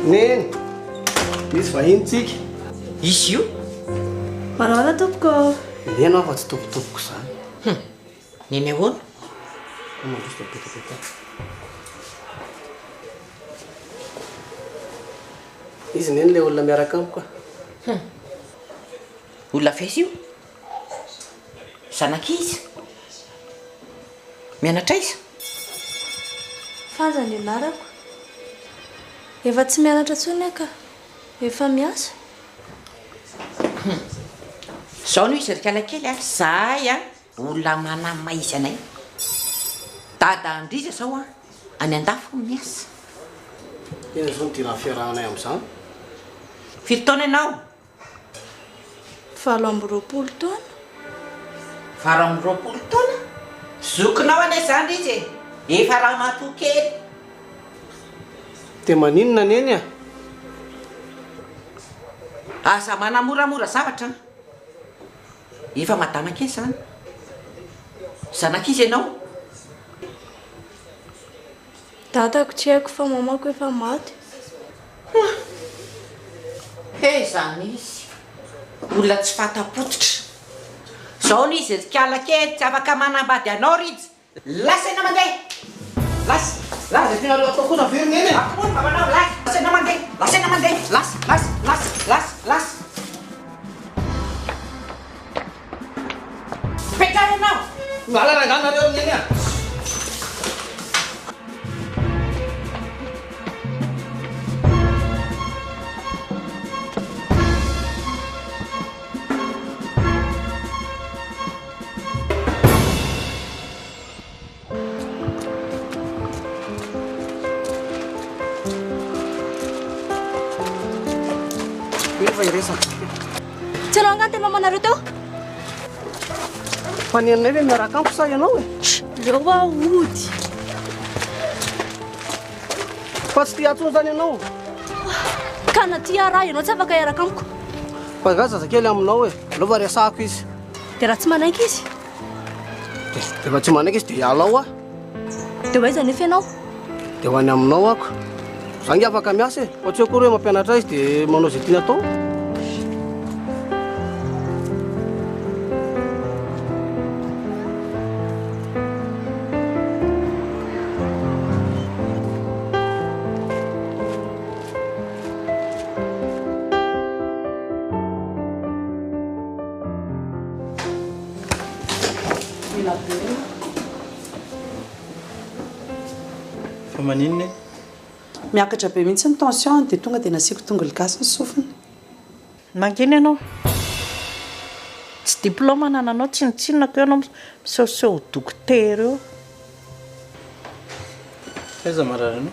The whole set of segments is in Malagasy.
Neny, misy vahiny tsika. Izy io? Manahoana tompoko ô? Neny aho fa tsy tompotompoko izany. Hum! Neny ahoana? Fa mandroso dia mipetrapetraha. Izy neny ilay olona miaraka amiko a. Hum! Olona avy aiza io? Zanak'iza? Mianatra aiza? Fanja ny anarako. Efa tsy mianatra intsony aho ka. Efa miasa. Hum. Zao no izy ry kalakely a, zahay a, olona manamaizy anay. Dada an-dRija zao a, any an-dafy hono miasa. Inona zao no idiran'ny fiarahanay amin'izany? Firy taona ianao? 28 taona. 28 taona? Zokinao anie izany ry izy e! Efa ramatoa kely. Dia maninona neny a? Aza manamoramora zavatra an! Efa madama kely izany. Zanak'iza ianao? Dadako tsy haiko fa mamako efa maty. Hum! He izany izy. Olona tsy fanta-pototra. Zao no izy ry kala kely, tsy afaka manambady anao ry izy. Lasa ianao mandeha! Lasa! Lasa! Izay tianareo atao koa naverina eny e! Akory ny vavanao, lasa! Lasa ianao mandeha! Lasa ianao mandeha! Lasa! Lasa! Lasa! Lasa! Lasa! Petraho ianao! Miala rangahy nareo ry neny a! Efa hiresaka. Tsy ianao angaha no teny mamanareo teo? Fa ny anay ve miaraka amiko sa ianao e? Aleo aho hody. Fa tsy tia ahy intsony izany ianao? Ka na tia ahy raha ianao tsy afaka hiaraka amiko. Fa angaha zazakely aminao e? Aleo fa resahako izy. Dia raha tsy manaiky izy? Dia rehefa tsy manaiky izy dia hiala ao aho. Dia ho aiza anefa ianao? Dia ho any aminao ako. Za ange afaka miasa e. Fa tsy hoe akory hoe mampianatra ahy izy dia manao izay tiany atao. Ela be io. Fa maninona e? Miakatra be mihitsy ny tension-ny dia tonga dia nasiako tongolo gasy ny sofiny. Mangina ianao. Tsy diplôme anananao tsinontsinona ko ianao misehoseho ho dokotera eo. Aiza marary anao?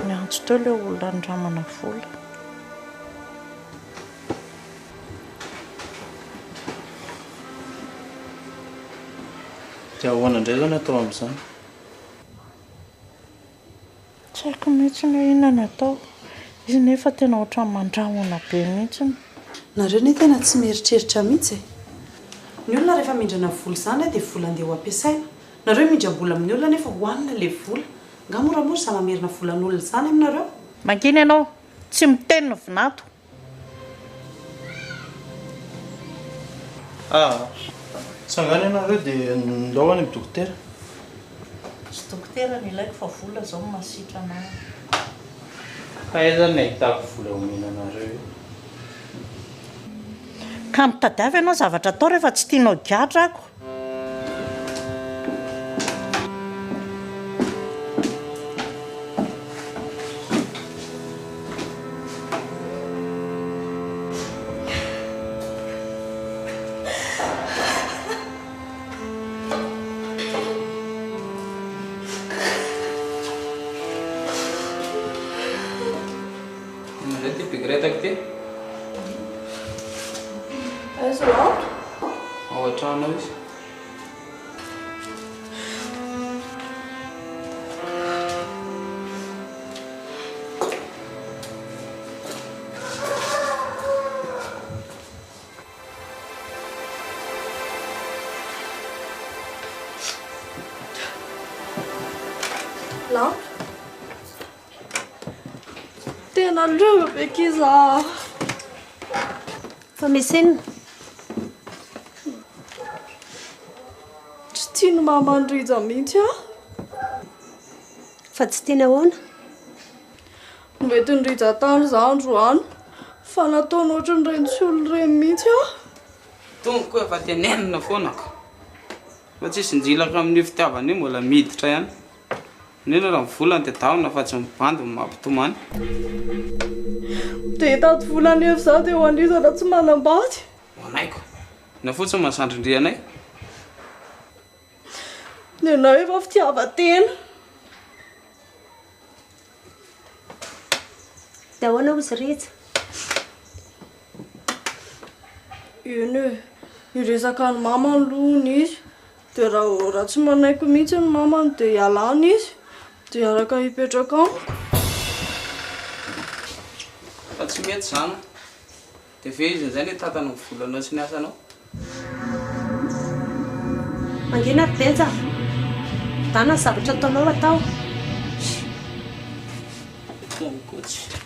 Niantso teo ilay olona nindramana vola. Dia ahoana indray izao ny atao amin'izany? Tsy haiko mihitsy hoe inona no atao. Izy nefa tena ohatran'ny mandrahona be mihitsy. Nareo anie tena tsy mieritreritra mihitsy e! Ny olona rehefa mindrana vola izany dia vola andeha ho ampiasaina. Nareo mindram-bola amin'ny olona nefa hohanina ilay vola. Nga moramora izany mamerina volan'olona izany aminareo? Mangina ianao, tsy miteny ny vinanto. Aa! Tsangano ianareo dia ndao any amin'ny dokotera. Tsy dokotera no ilaiko fa vola izao no mahasitrana ahy. Fa aiza no ahitako vola omena anareo io? Ka mitadiava ianao zavatra atao rehefa tsy tianao higadra ako. Inona indray ity bikiretako ity? Aiza ato? Ao an-trano ao izy. Lanto. Tena leo be akia za. Fa misy inona? Tsy tian'i maman'i Rija mihitsy aho. Fa tsy tiany ahoana? Noentin'i Rija tany za androany fa nataony ohatran'ireny tsy olona ireny mihitsy aho. Tompoko efa tenenina foana ka. Fa tsisy njilaka amin'io fitiavana io mbola miditra ihany. Indrindra raha ny vola no tadiavina fa tsy ny bandy no mampitomany. Dia hitady vola anefa za dia ho an'iza raha tsy manambady? Ho anay ko. Inona fotsiny maha zandrindria anay? Ny anao efa fitiavan-tena. Dia ahoana hozy Rija? Eny e, hiresaka any mamany aloha hono izy, dia raha raha tsy manaiky mihitsy ny mamany dia hialana izy, dia hiaraka hipetraka amiko. Fa tsy mety izany an! Dia ve izy indray no hitantana ny volanao sy ny asanao? Mangina ry Benja a! Dana ny zavatra ataonao atao. Tompoko tsy.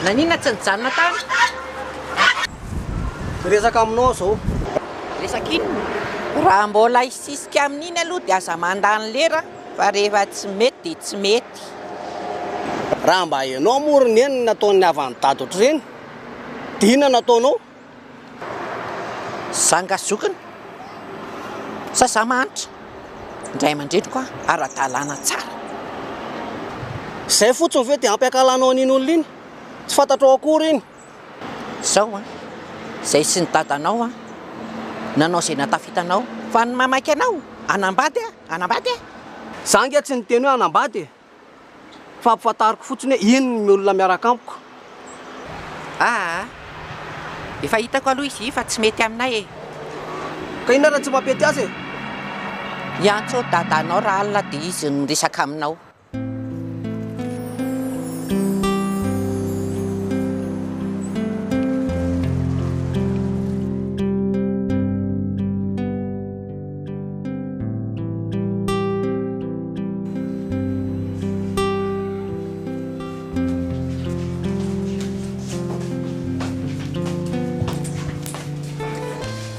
Naninona tsy nijanona tany? Miresaka aminao aho zao. Resaka inona? Raha mbola hisisika amin'iny aloha dia aza mandany lera fa rehefa tsy mety dia tsy mety. Raha mba ianao moa ry neny no nataon'ny havan'i dada ohatr'ireny dia inona no nataonao? Za nga zokiny? Sa za mahantra? Ny ray aman-dreniko ara-dalàna tsara. Izay fotsiny ve dia ampy hankahalanao an'iny olona iny? Tsy fantatrao akory iny. Zao an, zay sy ny dadanao an, nanao zay natafita anao, fa ny mamaky anao, hanambady an, hanambady an. Za ange tsy niteny hoe hanambady e, fa ampifantariko fotsiny hoe iny ny olona miaraka amiko. Aa, efa hitako aloha izy fa tsy mety aminay e. Ka inona ary no tsy mampety azy e? Hiantso dadanao rahalina dia izy no miresaka aminao.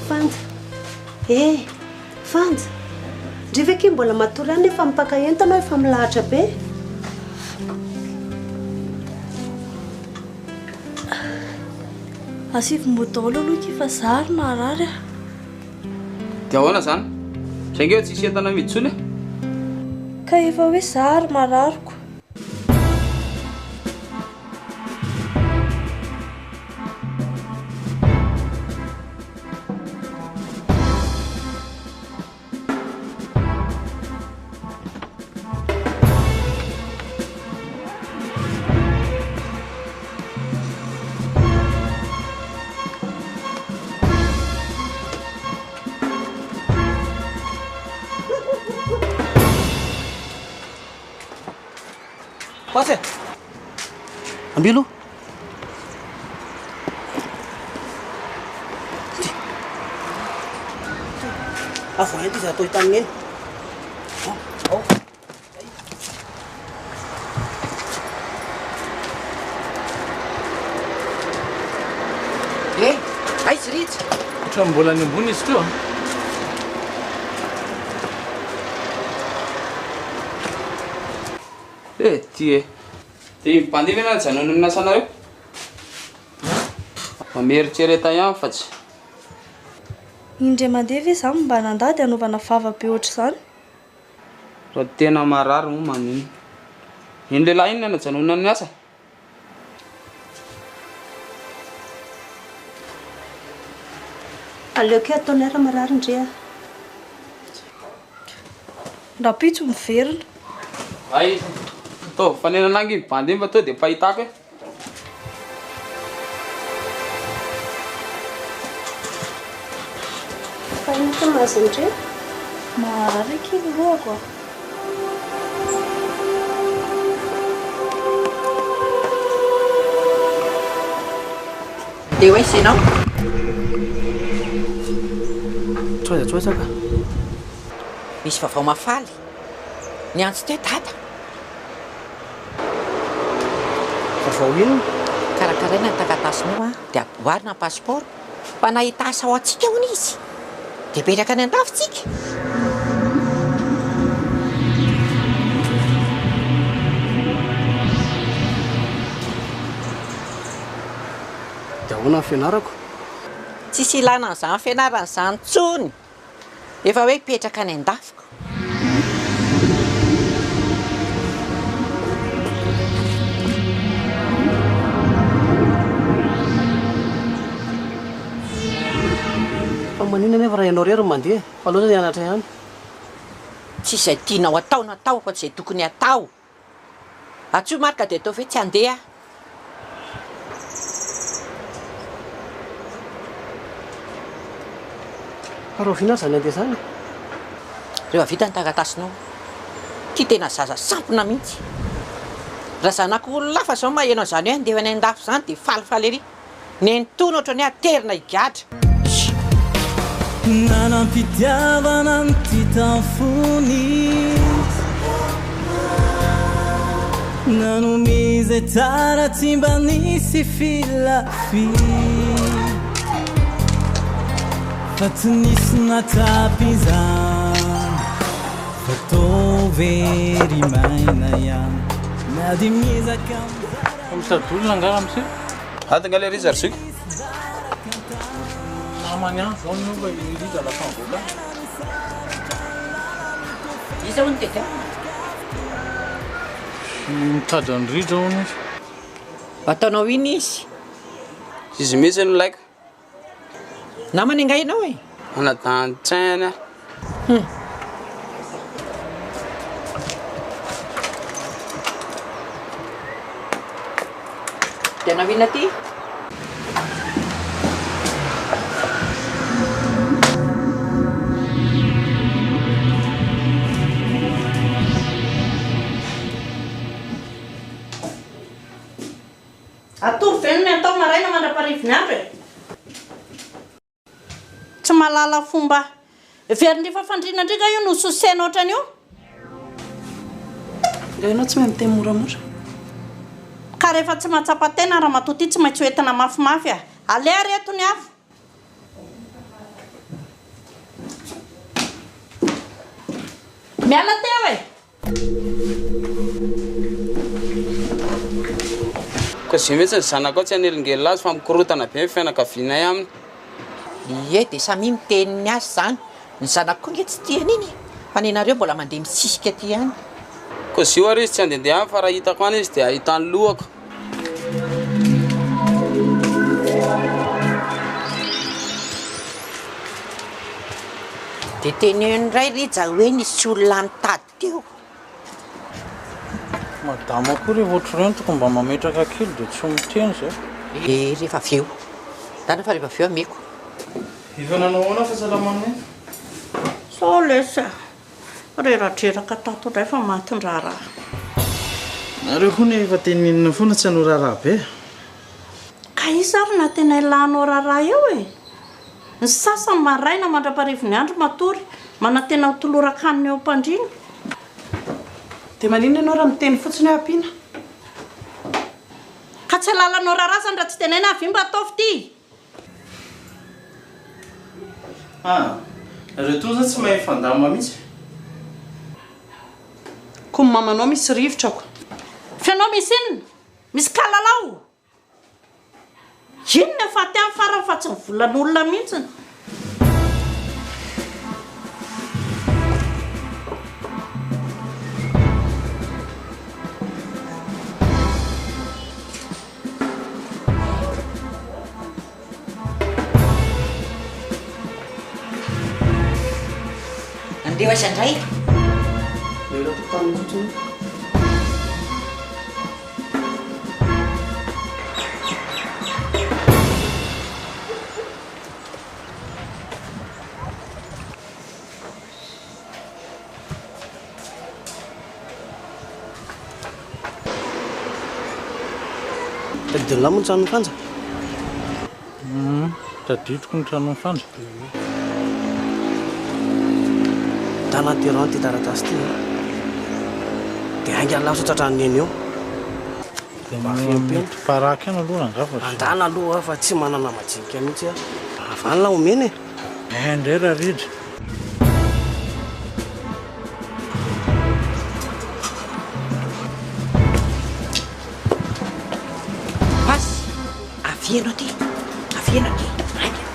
Fanja. Eh! Fanja! Ndry ve akia mbola matory any nefa mipaka entana aho efa milahatra be? Asivo mot daholo aloha akia fa za ary marary a! Dia ahoana izany? Izay ange efa tsisy entana amidy intsony e! Ka efa hoe za ary marariko. Pasy e! Ambilo! Ty! Avoahy ento izy atao hitan'ny eny. Ao, ao. Eh, aiza Rija? Ohatran'ny mbola any ambony izy teo an. Eh, ty e. Dia mpandeha ve nareo hijanona amin'ny asanareo? Mba mieritrereta ihany fa tsy. Indray mandeha ve za mba nandady hanaovana vava be ohatr'izany? Raha tena marary moa maninona? Iny lehilahy iny no anajanonana ny asa? Aleoko ataonay raha marary ndry a. Rahampitso miverina. Hay, ataovy fanenana ange iny bandy iny fa tonga dia mpahitako e. Fa inona ty mahazo an-dry? Maharary akia ny lohako a. Dia ho aiza ianao? Tsy ho aiza tsy ho aiza ka. Misy vaovao mahafaly. Niantso teo Dada. Vaovao inona? Karakaraina ny taratasinao dia amboarina ny passeport fa nahita asa ho antsika hono izy. Dia hipetraka any an-dafy tsika. Dia ahoana ny fianarako? Tsisy ilana an'izany fianarana izany intsony. Efa hoe hipetraka any an-dafiko. Fa maninona anefa raha ianao irery no mandeha fa aleo zany hianatra ihany. Tsy izay tianao atao no atao fa izay tokony atao. Antsoy Marc dia ataovy hoe tsy handeha aho. Fa rahoviana ary izany handeha izany e? Rehefa vita ny taratasinao. Ity tena zaza sampona mihitsy. Raha zanako olona hafa izao maheno an'izany hoe handeha any an-dafy izany dia falifaly ery. Nenitoana ohatran'ny hoe aterina higadra. Nanam-pitiavana an'ity tafony Nanome izay tsara tsy mba nisy filafy Fa tsy nisy nahatsapa izany Fa toa very maina ihany Na dia miezaka mizara Fa mitady olona angaha ramose? Ato nga le Rija ry zoky? Namany ihany zao ny olona i Rija lasa mivoaka any. Iza hono tadiavina? Mitady an'i Rija hono izy. Ataonao inona izy? Izy mihitsy no laiko. Namany angaha ianao e? Anadahin-tsainy aho. Hum. Dia hanao inona aty? Atoro ve ny atao maraina mandra-parivin'ny andro e? Tsy mahalala fomba. Heverin'ny efa fandriana ndry nga io no sosena ohatran'io? Nga ianao tsy mahay miteny moramora? Ka rehefa tsy mahatsapa tena ramatoa ty tsy maintsy hoentina mafimafy a! Aleha re eto ny afo! Miala teo e! Ka zay mihitsy ny zanakao tsy hanelingelina azy fa mikorontana be ny fianakavianay aminy. Ie dia samia miteny ny azy izany, ny zanako koa nge tsy tia an'iny e, fa nenareo mbola mandeha misisika aty ihany. Kozio ary izy tsy handehandeha any fa raha hitako any izy dia hahita ny lohako. Dia teneno indray Rija hoe nisy olona nitady teo. Madama koa rehefa ohatr'ireny tokony mba mametraka kely dia tsy miteny zay. Eh rehefa avy eo. Ndana fa rehefa avy eo ameko. Efa nanao ahoana fahasalamana iny? Sao lesy a! Reradreraka tato indray fa matin-draharaha. Nareo koa anie efa tenenina foana tsy hanao raharaha be. Ka iza ary na tena ilanao raharaha eo e? Ny sasany maraina mandra-parivin'ny andro matory, manantena ho toloran-kanina eo am-pandriana. Dia maninona ianao raha miteny fotsiny hoe ampiana? Ka tsy alalanao raharaha zany raha tsy teneina avia mba ataovy ity! Ah! Nareo toa zany tsy mahay mifandamina mihitsy. Ko ny mamanao misy rivotra ko. F'ianao misy inona? Misy kalalao? Inona fa aty amin'ny farany fa tsy ny volan'olona mihitsy. Andeha ho aiza indray? Ela tokotany fotsiny. Tadidin'lah moa ny tranon'i Fanja? Tadidiko ny tranon'i Fanja. Tana terrain ity taratasy ity a. Dia haingana lasa tratran'i Neny eo. Dia mety paraky ihany aloha rangahy fa tsy. Andana aloha fa tsy manana majinika mihitsy aho. Avy any lah omena e. Eh indray Rarija. Pasy, avia ianao aty, avia ianao aty, haingana.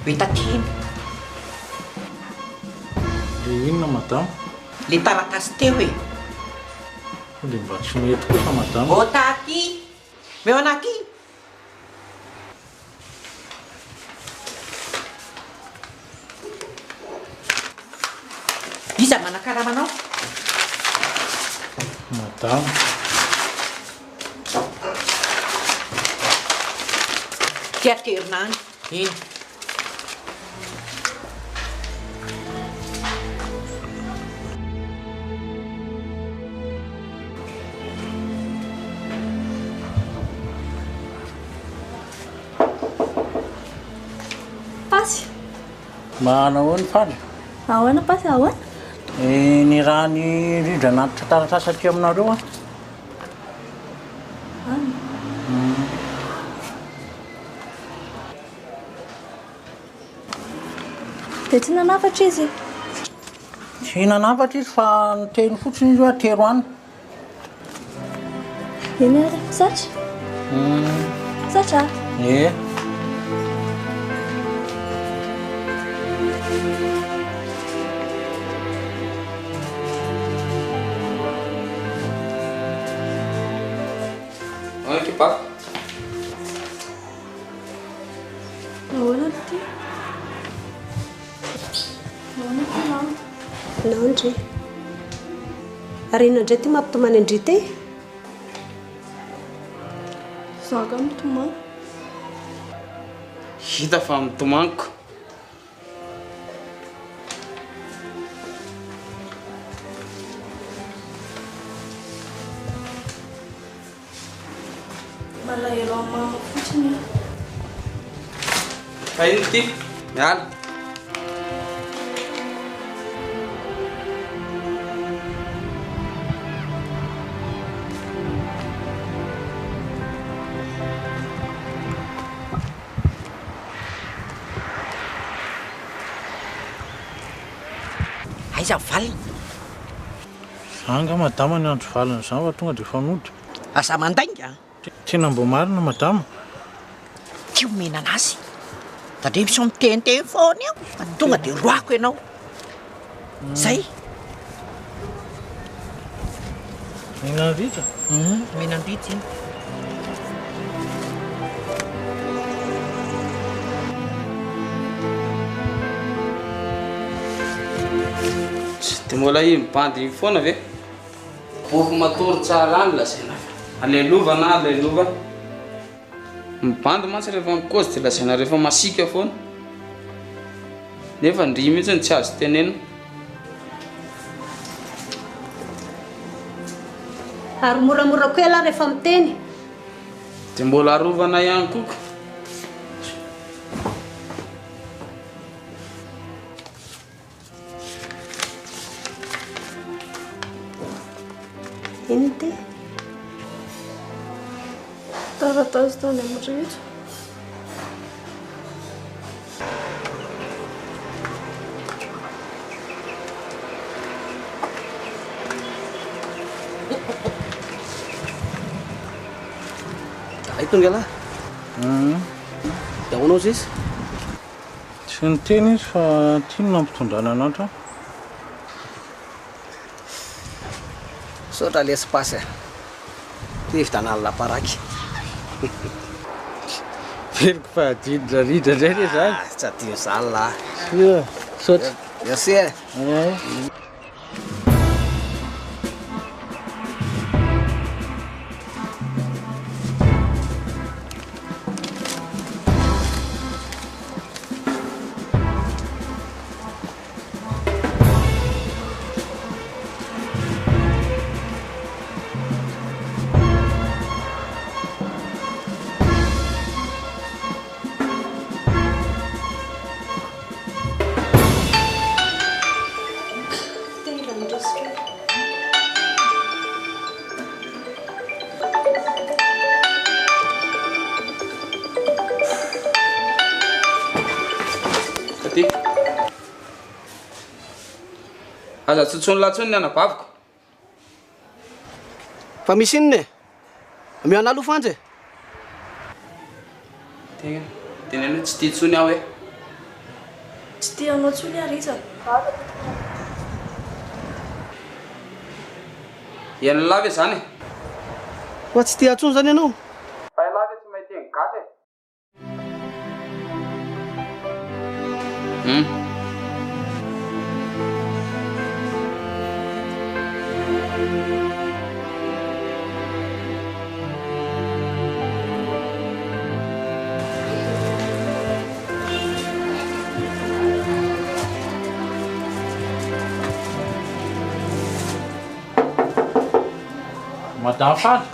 Ho hita aty iny. Le inona madama? Le taratasy teo e. Sao dia mba tsy mety kosa madama. Ota aty, meo anah aty. Iza manakarama anao? Madama. Ty aterina any, iny. Pasy. Manahoana Fanja? Ahoana Pasy, ahoana? Eh, ny raha ny rindra anaty taratasy aty aminareo an. Any. Dia tsy nanafatra izy? Tsy nanafatra izy fa niteny fotsiny izy hoe atero any. Eny ary, misaotra. Misaotra. Ie. Ahoana kebab? Ahoana ty? Ahoana ty mama? Nandry. Ary inona indray ty mampitomany an-dry ty? Za ka mitomany. Hita fa mitomaniko. Malahelo an'i mama fotsiny aho. Fa ino ty? Miala. Aiza ny valiny? Za angaha madama ny andro valiny izany fa tonga dia efa nody. Aza mandainga a! Tena mbo marina madama. Ty omena anazy. Tandremo sao miteniteny foana eo fa tonga dia roahiko ianao. Zay. Omena an'i Rija? Omena an'i Rija iny. Tsy dia mbola iny bandy iny foana ve? Boky matory tsara any lazaina fa alelovana alelovana. Ny bandy mantsy rehefa mikozy dia lazaina rehefa masiaka foana. Nefa ndry mihitsy no tsy azo tenenina. Ary moramora koa ialahy rehefa miteny. Dia mbola arovana ihany koa ka. Inona ity? Taratasy tany amin'ny rehetra. Ay tonga ialahy. Dia ahoana ozy izy? Tsy niteny izy fa ty no nampitondrana an'Atra. Misaotra lesy pasy a. Ty hividianana la paraky. Veloko fa adino rarindra indray re zany. Ah, tsy adino zany lah. Soa, misaotra. Merci e. Aty. Aza tsontson'lah tsony ny anabaviko. Fa misy inona e? Omeo anah aloha Fanja e! Tegna, teneno hoe tsy tia intsony aho e! Tsy tia anao intsony aho Rija. Ianlah ve zany e? Fa tsy tia ahy intsony zany ianao? Fa ialahy ve tsy mahay teny gasy e? Hum. Madame Faly.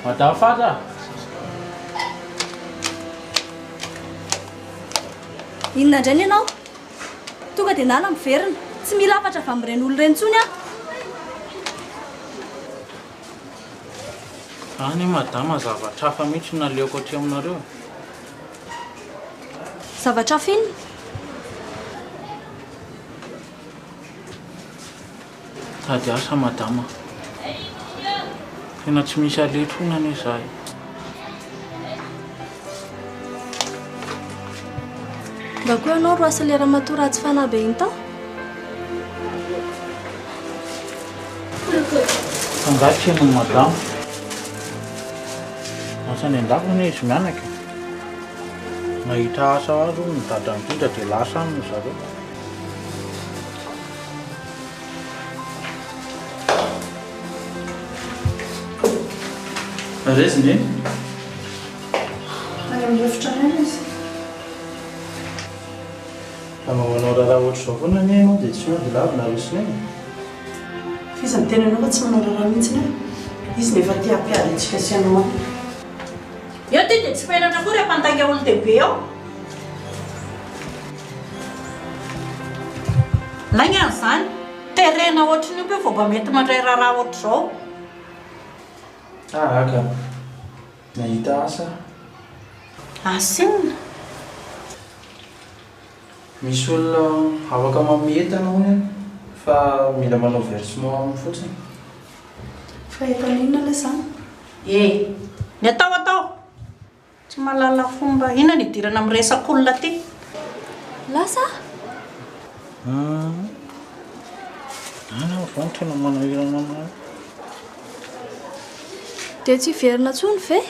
Madame Fatra! Inona indray ny anao? Tonga dia nala miverina. Tsy mila hafatra avy amin'ireny olona ireny intsony aho. Any madama zavatra hafa mihitsy no naleoko aty aminareo e. Zavatra hafa inona? Tady asa madama. Tena tsy misy aleha intsony anie za e. Mba koa ianao roasy ilay ramatoa ratsy fanahy be iny tao? Angaha tsy henon'i madama? Lasa any an-dafy anie izy mianaka e. Nahita asa azy hono ny dadany indrindra dia lasa any ry zareo. Ary aiza Neny? Any amin'ny efitra any izy. Raha mba manao raharaha ohatr'izao foana anie ianao dia tsy hody lava nareo sy Neny e. F'iza miteny anao fa tsy manao raharaha mihitsy aho? Izy no efa te hampiady antsika sy anao any. Eo ty dia tsy menatra akory hampandainga olon-dehibe eo. Lainga an'izany. Terena ohatry ny omby io vao mba mety mandray raharaha ohatr'izao. Aa ka. Nahita asa aho. Asa inona? Misy olona afaka manome entana hono any fa mila manao versement aminy fotsiny. Fa entana inona ilay izany? E! Ny atao atao! Tsy mahalala fomba. Inona no idirana amin'ny resak'olona aty? Lasa? Hum. Any aho vao no tena manahirana anah. Dia tsy hiverina intsony ve?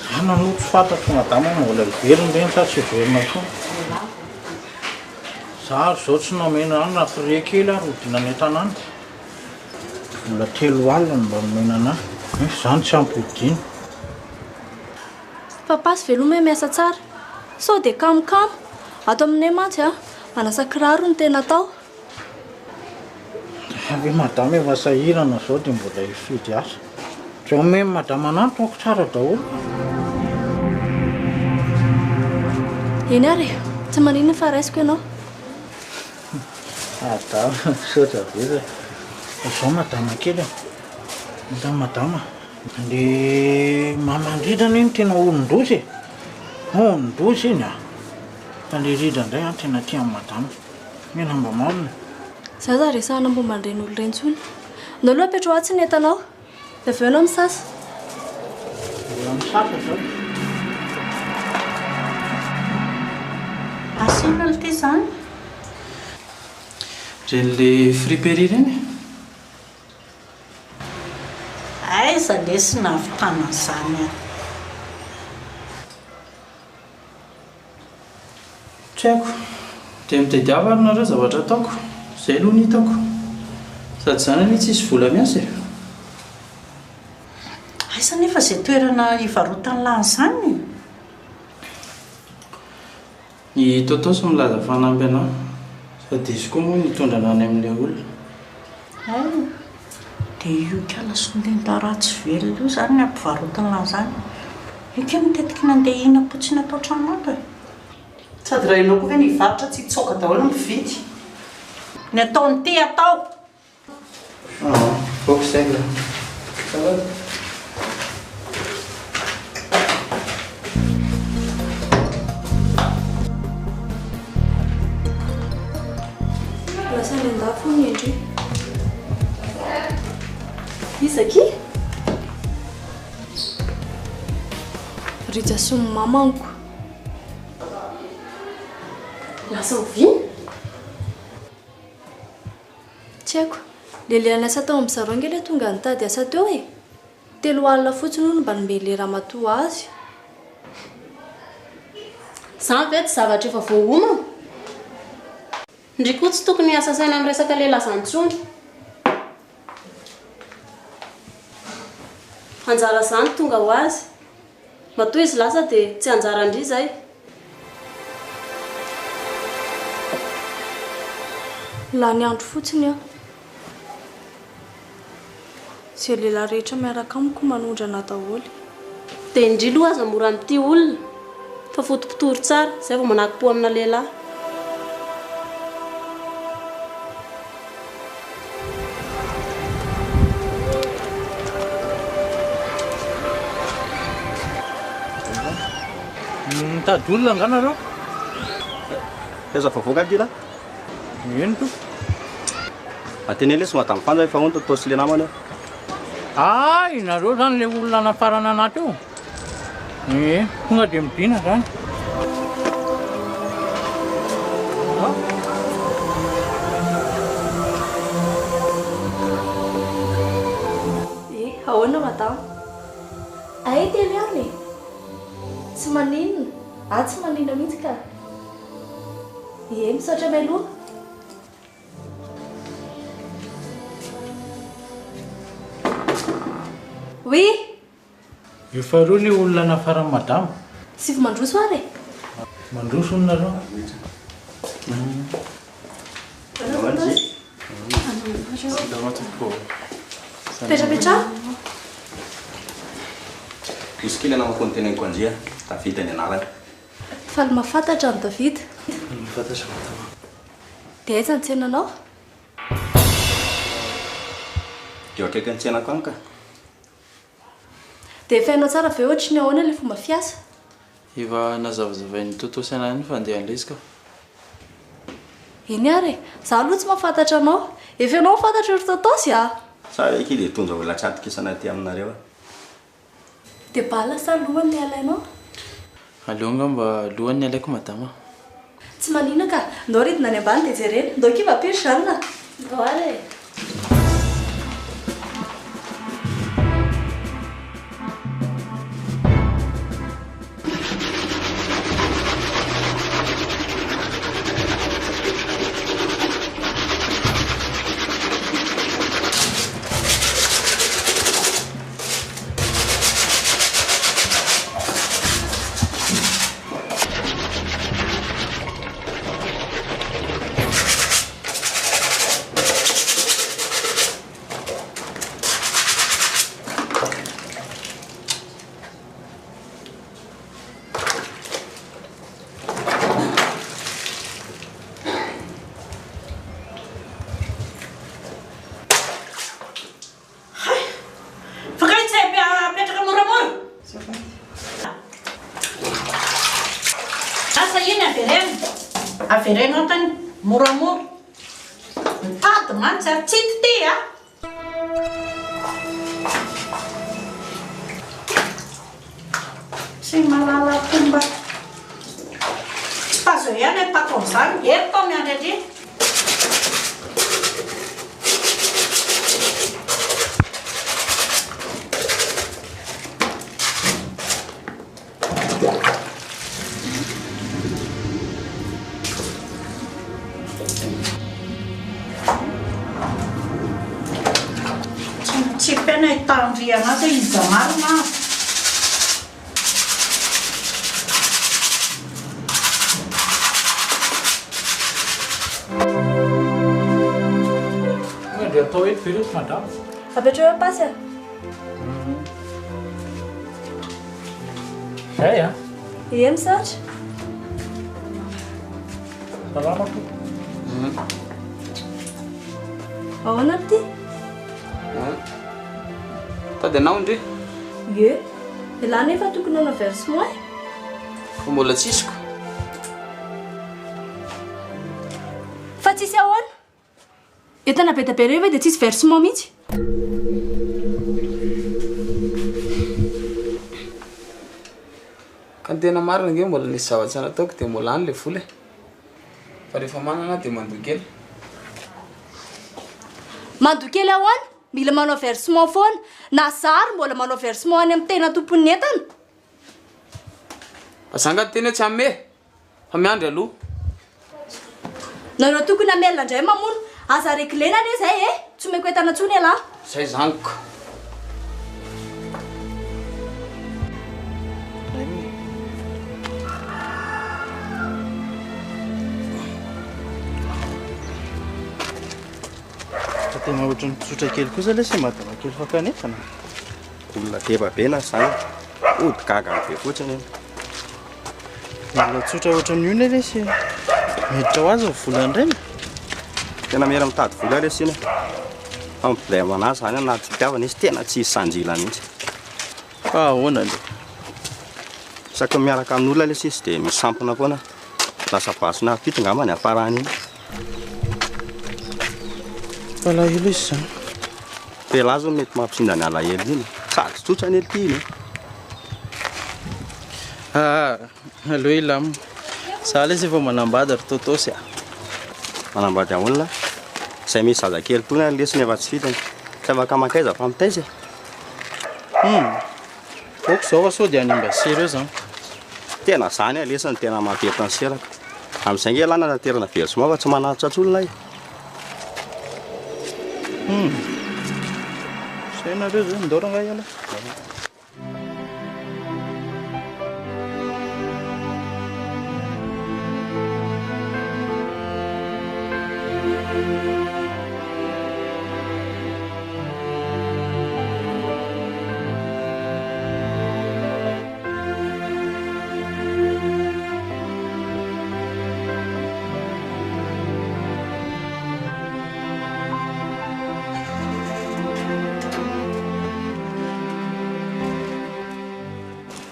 Zany aloha tsy fantatro madama hoe mbola hiverina ireny sa tsy hiverina intsony. Za ary zao tsy nomena any na frais kely ary hodina any an-tanàna. Vola 30 no mba nomena anah nefa izany tsy ampy hodina. Papasy veloma hoe miasa tsara. Sao dia kamokamo. Ato aminay mantsy a, manasa kiraro no tena atao. Za ve madama efa sahirana zao dia mbola hifidy asa. Zao omeny madama anah ny toako tsara daholo. Eny ary e, tsy maninona fa raisiko ianao. Madama, misaotra betsaka. Zao madama kely a, hitan'i madama, le maman-dRija anie no tena olon-doza e, olon-doza iny a, fa le Rija indray an tena tia an'i madama. Mena mba marina. Za aza resahana momba an'ireny olona ireny intsony. Ndao aloha apetraho atsy ny entanao. Dia avy eo ianao misasa. Mbola misasa zao. Asa inona lty zany? Ireny le friperie ireny? Aiza lesy nahavitana an'izany an? Tsy haiko. Dia mitadiava ary nareo zavatra ataoko. Izay aloha no hitako. Sady izany anie tsisy vola miasa e. Aiza anefa izay toerana hivarotan'lah an'izany e? I Totos milaza fa hanampy anah. Sady izy koa moa nitondra anah any amin'ilay olona. Hay! Dia io kala solenda ratsy velona io izany ny ampivarotan'lah an'izany. Io kay matetiky nandeha hihinam-potsiny ato an-trano ato e. Sady raha ianao koa ve ny hivarotra tsy hitsoaka daholo ny mpividy. Ny ataon'ity atao. Aa, ok zay nga. Ça va? Iza akia? Rija sy ny mamaniko. Lasa oviana? Tsy haiko. Le lehilahy niasa tao amin-dry zareo ange ilay tonga nitady asa teo e. 30 alina fotsiny hono mba nomen'ilay ramatoa azy. Izany ve tsy zavatra efa voaomana? Ndry koa tsy tokony hiasa saina amin'ny resaka lehilahy izany intsony. Anjara izany tonga ho azy. Matoa izy lasa dia tsy anjaran-dry izay. Lany andro fotsiny aho. Izay lehilahy rehetra miaraka amiko manondrana daholo. Dia ndry loha aza mora mitia olona fa fotopotory tsara izay vao manakim-po amina lehilahy. Mitady olona angaha nareo? Aiza vaovao angaha ty lah? Eny tompoko. Ateneno lesy madame Fanja efa honto toa sy le namany eo. Hay, nareo zany le olona nafarana anah teo? Ie, tonga dia midina zany. Eh, ahoana madama? Ay telo ihany e! Tsy maninona, ah tsy maninona mihitsy ka. Ie, misaotra mialoha. Oui! Efa roa le olona nafaran'i madama. Sivy mandroso ary e! Mandroso hono nareo. Petrapetraha. Misy kely anamako noteneniko an-dry a, David ny anarany. Faly mahafantatra an'i David. Faly mahafantatra madama. Dia aiza ny tsenanao? Eo akaikin'ny tsenako any ka. Dia efa hainao tsara ve ohatry ny ahoana ilay fomba fiasa? Efa nazavazavain'i Toto sy anah ny fandehan'ilay izy ka. Eny ary e! Za aloha tsy mahafantatra anao. Efa ianao no fantatro ry Totosy a! Sa ve akia dia hitondra olona tsy atokisana aty aminareo aho? Dia bala sa lohany ny alainao? Aleo angamba lohany ny alaiko madama a. Tsy maninona ka! Ndao ridina any ambany dia jerena. Ndao akia vampire Jeanne a! Ndao ary e! Hay! Fa kay tsy hay apetraka moramora? Azafady. Asa iny avereno. Avereno atany moramora. Mitady mantsy a, tsy hita ity a. Tsy mahalala fomba. Tsy pazo ihany atako an'izany. Hery tao miandry andry. Tsy mitsipy aina hitandriana azy hoe iza marina aho. Tonga dia atao eto ve reto madama? Apetraho eo pasy a. Zay a. Ie misaotra. Salama tompoko. Ahoana ry ty? Tady anao ndry? Ie. Elah nefa tokony hanao versement e. Fa mbola tsisy ko. Fa tsisy ahoana? Entana be dia be ireo ve dia tsisy versement mihitsy? tena marina ange mbola nisy zavatra nataoko dia mbola any ilay vola e. Fa rehefa manana aho dia mandoa kely. Mandoa kely ahoana? Mila manao versement foana. Na za ary mbola manao versement any amin'ny tena tompon'ny entana. Fa za nga niteny hoe tsy hanome e! Fa miandry aloha. Nareo tokony hamelona indray mamono. Aza reglena anie zay e! Tsy omeko entana intsony ialahy. Zay zany ka. Fa tena ohatran'ny tsotra kely kosa lesy i madama kely fankanetana. Olona deba be na zany. Ody gaga be fotsiny iny. Olona tsotra ohatran'ny io ne lesy miditra ho azy ny volany ireny. Tena mera mitady vola lesy iny. Fa ny problème anazy zany anaty fitiavana izy tena tsy sanjila mihitsy. Fa ahoana le? Isaky ny miaraka amin'olona lesy izy dia misampona foana. Lasa basina fito angamba ny hafarany iny. Alahelo izy izany. Fa elah zao mety mampisinda ny alahelo iny. Sady tsotra anie ity iny e. Ah, aleo hilamina. Za lesy efa manambady ry Tôtôsy a. Manambady ahoana? Izay misy zazakely tony ary lesy no efa tsy fidiny. Tsy afaka mankaiza fa mitaiza e. Hum. Ok izao fa sao dia hanimba sera eo zany. Tena zany ah lesy no tena mampety ny serako. Amin'izay nge elah nanaterana versement fa tsy manatitra intsony lahy. Hum. Zay nareo zay, ndao rangahy ialahy.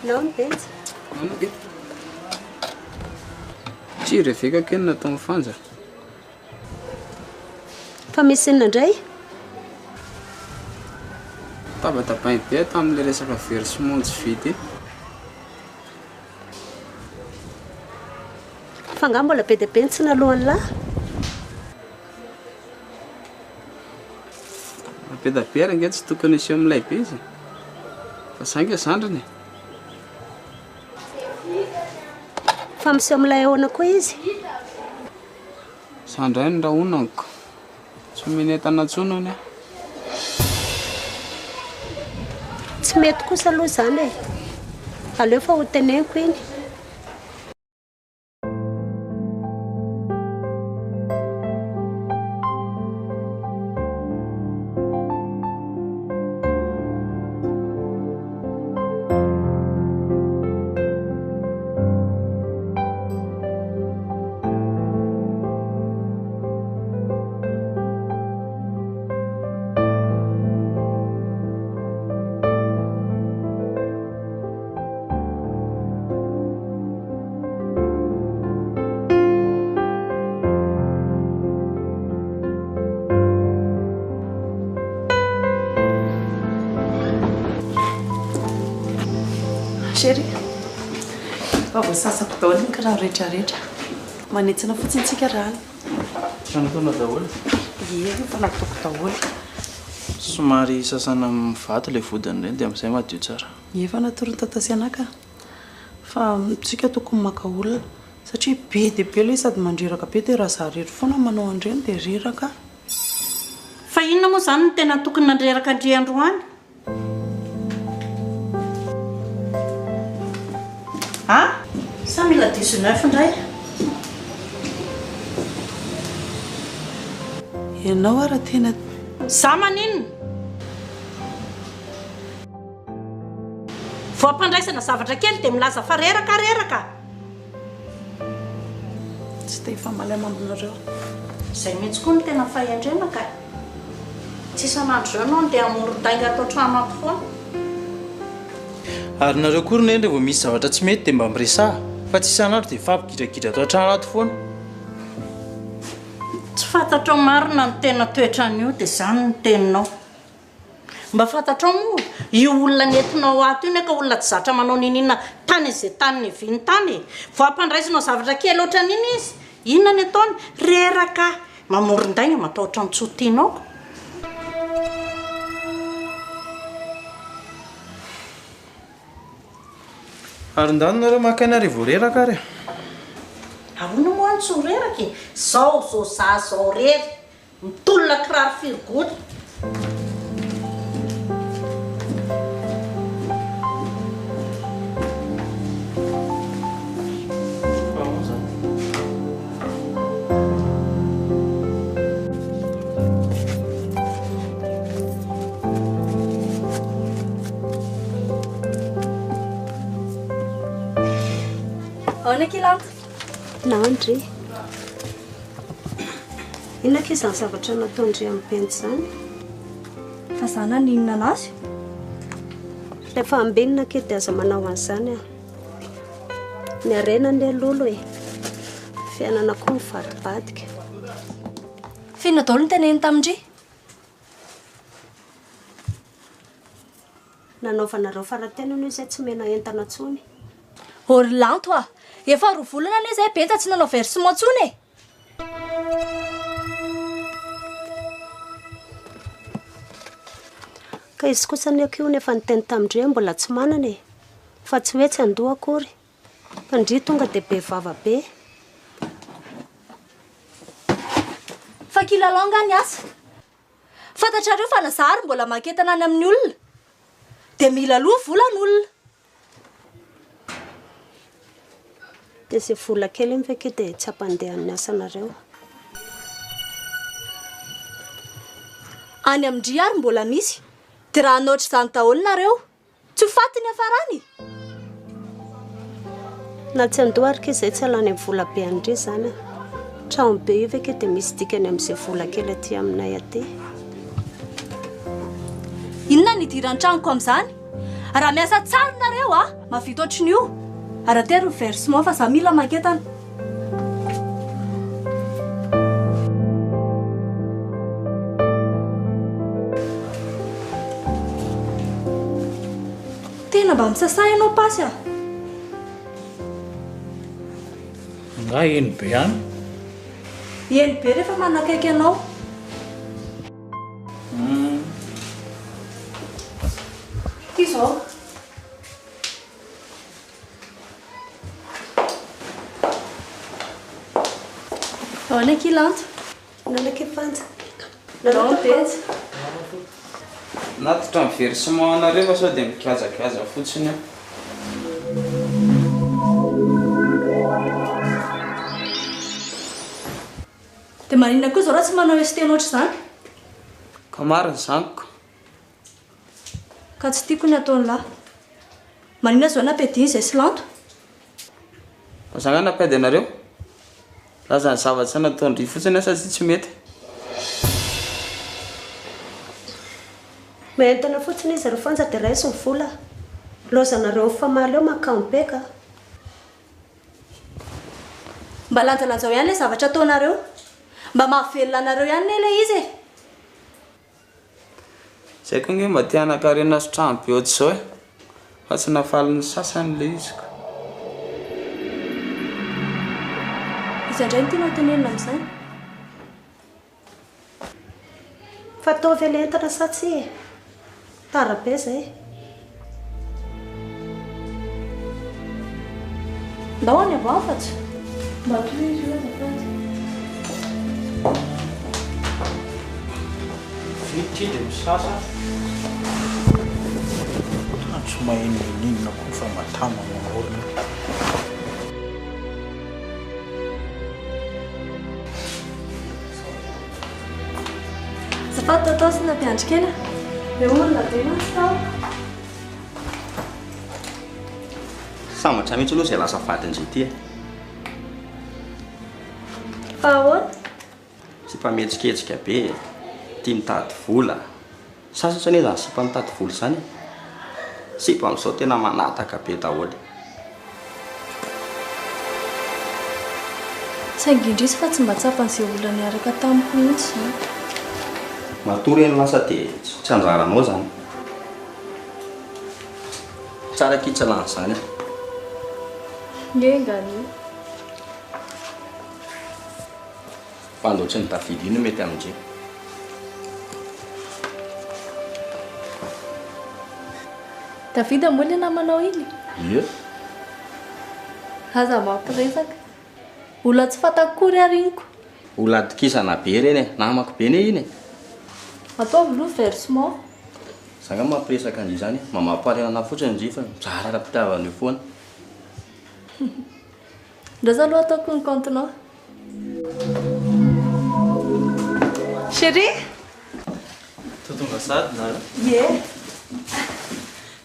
Nahoana Benja? Nahoana ange? Tsy reveka kely nataon'i Fanja. Fa misy inona indray? Tabatabainy be tamin'ilay resaka versement tsy vita iny. Fa angaha mbola be dia be ny tsy naloan'lah? Be da be ary ange tsy tokony hiseho milay be izy e. Fa za ange zandriny e. Fa miseho milay ahoana koa izy? Za ndray no rahonako. Tsy omeny entana intsony hono aho. Tsy mety kosa aloha izany e. Aleo fa ho teneniko iny. Chérie, efa voasasako daholo ny kiraro rehetrarehetra. Manentsina fotsiny tsika raha alina. Efa nataonao daholo? Ie, efa nataoko daholo. Somary sasana amin'ny vato ilay vodiny ireny dia amin'izay madio tsara. Efa natoron'i Tata sy anah ka. Fa tsika tokony maka olona satria be dia be ilay izy sady mandreraka be dia raha za irery foana manao an'ireny dia reraka aho. Fa inona moa izany no tena tokony nandreraka an-dry androany? A! Sa mila 19 indray? Ianao ara tena. Za maninona? Vao ampandraisana zavatra kely dia milaza fa reraka reraka. Tsy te hifamaly amambinareo aho. Izay mihitsy koa no tena fahendrena ka. Tsy isan'andro izao ianao no dia hamoron-dainga ato an-trano ato foana. Ary nareo koa ry neny rehefa misy zavatra tsy mety dia mba miresaha fa tsy isan'andro dia mifampigidragidra ato an-trano ato foana. Tsy fantatrao marina ny tena toetran'io dia izany no teninao. Mba fantatrao moa io olona nentinao ato io ka olona tsy zatra manao n'inon'inona tany izay tany niaviany tany e. Vao ampandraisinao zavatra kely ohatran'iny izy, inona ny ataony? Reraka, mamoron-dainga, matahotra ny tsy ho tianao. Ary ndany nareo maka aina revo reraka ary e. Ahoana moa any tsy ho reraka e? Zao zao za zao rery mitolona kiraro firy gony. Ahoana akia Lanto? Nandry. Inona akia izany zavatra nataon-dry amin'i Benja izany? Fa za naninona anazy? Rehefa ambinina akia dia aza manao an'izany ah. Ny harena anie lolo e. Fiainana koa mivadibadika. F'inona daholo no teneniny tamin-dry? Nanaovanareo faratena anie izay tsy omena entana intsony. Ô ry Lanto a! Efa roa volana anie izay Benja tsy nanao versement intsony e! Ka izy kosa anie akia hono efa niteny tamin-dry hoe mbola tsy manana e! Fa tsy hoe tsy handoa akory. Fa ndry tonga dia be vava be. Fa kilalao nga ny asa? Fantatrareo fa na za ary mbola maka entana any amin'ny olona dia mila aloha volan'olona. Dia izay vola kely iny ve kay dia tsy hampandeha ny asanareo? Any amin-dry ary mbola misy. Dia raha hanao ohatr'izany daholo nareo, tsy ho faty ny hafarany? Na tsy handoa ary kay izay tsy halany amin'ny vola be an-dry izany a. Trano be io ve kay dia misy dikany amin'izay vola kely aty aminay aty? Inona no idiran'ny tranoko amin'izany? Raha miasa tsara nareo a, mahavita ohatrin'io. Ary atero ny versement fa za mila maketana. Tena mba misasa ianao pasy a! Nga eny be any? Eny be rehefa manakaiky anao. Ty zao. Ahoana akia Lanto? Ahoana akia Fanja? Ahoana Benja? Natitra ny versement anareo fa sao dia mikajakajaka fotsiny eo. Dia maninona koa izao raha tsy manao ST ohatr'izany? Ka marina izany ko. Ka tsy tiako ny ataon'lah. Maninona zao nampiadiana izay sy Lanto? Fa za nga nampiady anareo? Laza ny zavatra nataon-dry fotsiny aho satria tsy mety. Mientana fotsiny izy ry Fanja dia raiso ny vola. Laozanareo mifamaly eo mahakamo be ka. Mba lanjalanjao ihany ilay zavatra ataonareo. Mba mahavelona anareo ihany anie ilay izy e. Zay koa nge mba te hanankarena sy trano be ohatr'izao e! Fa tsy nahafaly ny sasany ilay izy ka. Iza indray no tianao tenenina amin'izany? Fa ataovy ilay entana sa tsia e? Tara be zay. Ndao any avoaho fa tsy. Mba tohizo io azafady. Vita ity dia misasa. Tena tsy mahay n'inon'inona koa fa matama mamorona. Azafady Tonton sy nampiandry kely a. Le olona be mantsy tao. Sambatra mihitsy aloha izay lasa vadin-dry ity e. Fa ahoana? Sipa mihetsiketsika be e, tia mitady vola. Sasatra anie izany sipa mitady vola izany e. Sipa amin'izao tena manataka be daholo. Saingy indrisy fa tsy mba tsapan'izay olona niaraka tamiko mihitsy izany. Matoa ireny lasa dia tsy anjaranao izany. Tsara akia tsy lany izany e. Enga anie. Fa andao tsy ny David io no mety amin-dry. David moa ilay namanao iny? Ie. Aza mampiresaka. Olona tsy fantako akory ary iny ko. Olona atokisana be ireny e. Namako be anie iny e. Ataovy aloha versement. Za nga mampiresaka an-dry zany e. Mamaparenana fotsiny ndry fa mizara ara-pitiavana eo foana. Ndraso aloha ataoko ny compte-nao. Chérie! Toa tonga sahady nareo? Ie.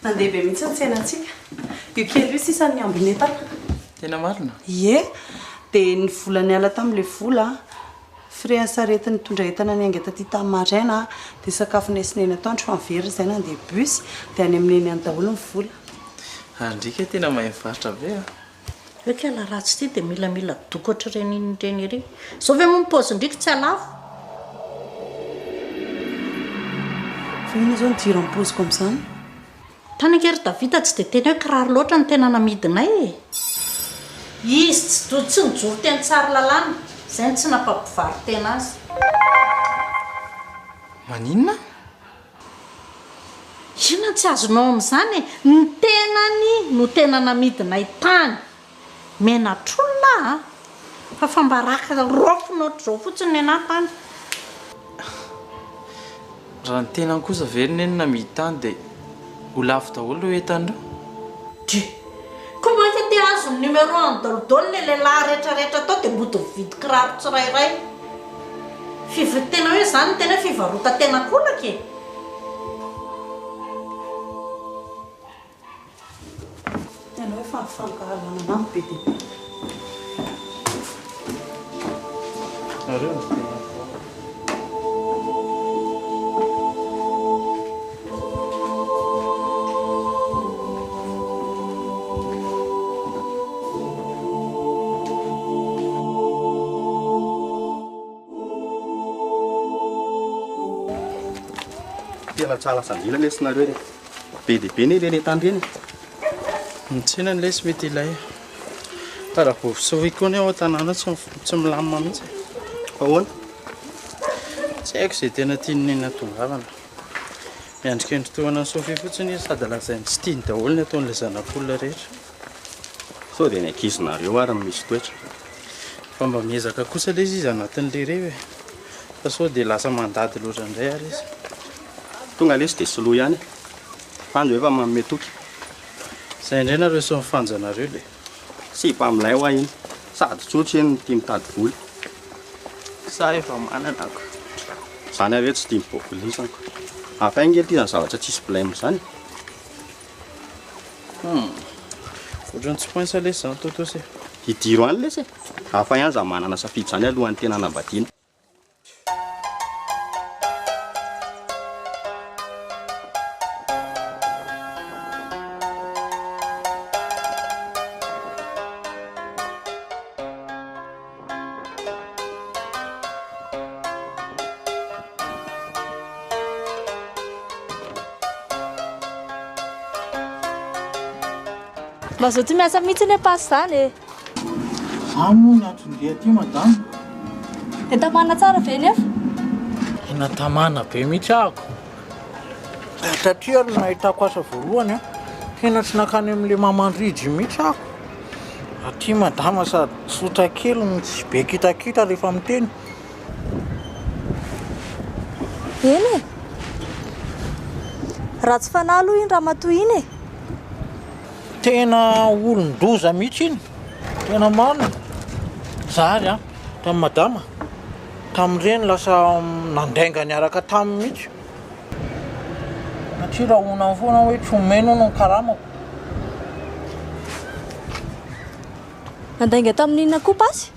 Nandeha be mihitsy ny tsenantsika. Io kely io sisa ny ambin'entana. Tena marina? Ie. Dia ny vola niala tamin'ilay vola, frais an'ny sarety nitondra entana niainga taty tamin'ny maraina, dia sakafo nesy neny atoandro fa niverina izay nandeha bus, dia any amin'ny neny any daholo ny vola. Ary ndry kay tena mahay mivarotra be a! Hoe kala ratsy ity dia milamila doko ohatr'ireny iny ireny ery. Izao ve moa ny paozin-driako tsy halafo? Fa inona izao no idiran'ny paoziko amin'izany? Tany ange ry Davida tsy dia tena hoe kiraro loatra no tena namidinay e! Izy tsy do tsy nijoro teny Tsaralalàna, izay no tsy nampampivaro-tena azy. Maninona? Inona no tsy azonao amin'izany e? Ny tenany no tena namidinay tany. Menatr'olona aho a! Fa fambaraka raofina ohatr'izao fotsiny ny anah tany. Raha ny tenany kosa ve ry neny namidy tany dia ho lafo daholo ireo entana ireo? Dia koa mainka te hahazo ny numéro any daholo daholo ilay lehilahy rehetra rehetra tao dia mody mividy kiraro tsirairay. Fiv tena hoe izany no tena hoe fivarotan-tena ankolaka e! Tena hoe fankahalana anah be dia be. Nareo no tena Tena tsara sandrina lesy nareo e. Be dia be anie ireny entana ireny e. Ny tsenany lesy mety ilay. Fa raha vao souris koa anie ao an-tanàna tsy tsy milamina mihitsy e. Fa ahoana? Tsy haiko izay tena tian'i Neny hahatongavana. Miandry kendry tohana an'i Sophie fotsiny izy sady lazainy tsy tiany daholo ny ataon'ilay zanak'olona rehetra. Sao dia ny ankizinareo ary no misy toetra. Fa mba miezaka kosa lesy izy anatin'ilay revy e. Fa sao dia lasa mandady loatra indray ary izy. Tonga lesy dia soloy ihany e. Fanja efa manome toky. Zay indray nareo sy ny fanja nareo le. Sipa milay hoa iny. Sady tsotra iny no tia mitady vola. Sa efa manana ko. Zany ary hoe tsy tia miboakolisako. Hafa ange ity zany zavatra tsisy blème zany. Hum. Ohatran'ny tsy poinsa lesy zany Totos e. Hidiro any lesy e. Hafa ihany zany manana safidy zany alohan'ny tena hanambadiana. Mazoto miasa mihitsy anie pasy izany e. Za moa ny anton-dia aty madama. Dia tamana tsara ve nefa? Tena tamana be mihitsy ahako. Taty ary no nahitako asa voalohany an. Tena tsy nankany amin'ilay maman-dRijy mihitsy ahako. Aty madama sady tsotra kely no tsy be kitakita rehefa miteny. Eny e! Ratsy fanahy aloha iny ramatoa iny e! Tena olon-doza mihitsy iny, tena marina. Za ary an, tamin'i madama, tamin'ireny lasa nandainga niaraka taminy mihitsy. Satria rahonany foana hoe tsy omeny hono ny karamako. Nandainga tamin'inona koa pasy?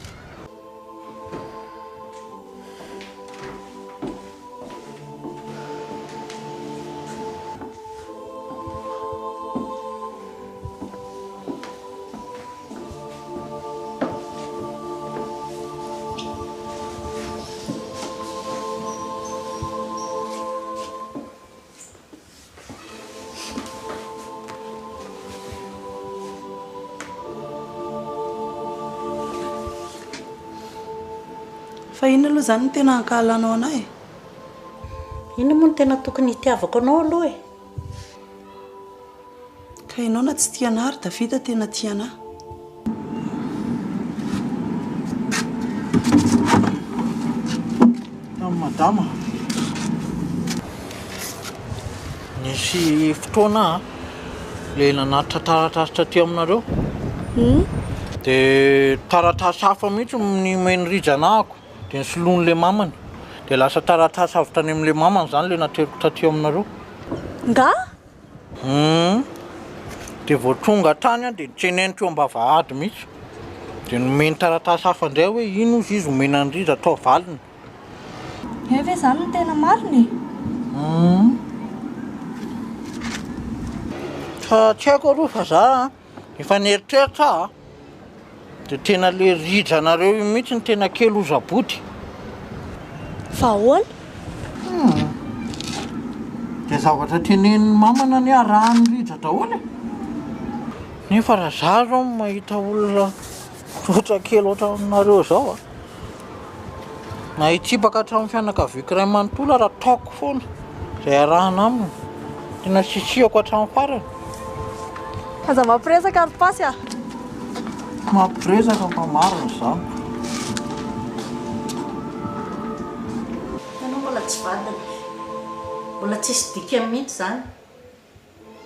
Fa inona aloha izany no tena ankahalanao anah e? Inona moa no tena tokony hitiavako anao aloha e? Ka ianao na tsy tia anah ary Davida tena tia anah. Tamin'i madama. Nisy fotoana aho ilay nanatitra taratasy taty aminareo. Dia taratasy hafa mihitsy no nomen'i Rija anahako. Dia nosoloin'ilay mamany. Dia lasa taratasy avy tany amin'ilay mamany izany ilay nateriko taty aminareo. Nga? Hum. Dia vao tonga tany aho dia notsenainy teo am-bavahady mihitsy. Dia nomeny taratasy hafa indray hoe iny hozy izy omena an'i Rija atao valiny. Eo ve izany no tena marina e? Hum. Fa tsy haiko aloha fa za an, efa nieritreritra aho an, dia tena le rijanareo io mihitsy no tena kely hoza-body. Fa ahoana? Hum. Dia zavatra tenenin'ny mamana anie arahan'ny rija daholo e. Nefa raha za zao no mahita olona tsotra kely ohatranareo zao an. Na hitsipaka hatramin'ny fianakaviako iray manontolo ary ataoko foana izay arahana aminy. Tena sisihako hatramin'ny farany. Aza mampiresaka ry Pasy a! Mampiresaka fa marina izany. Ianao mbola tsy vadiny. Mbola tsisy dikany mihitsy izany.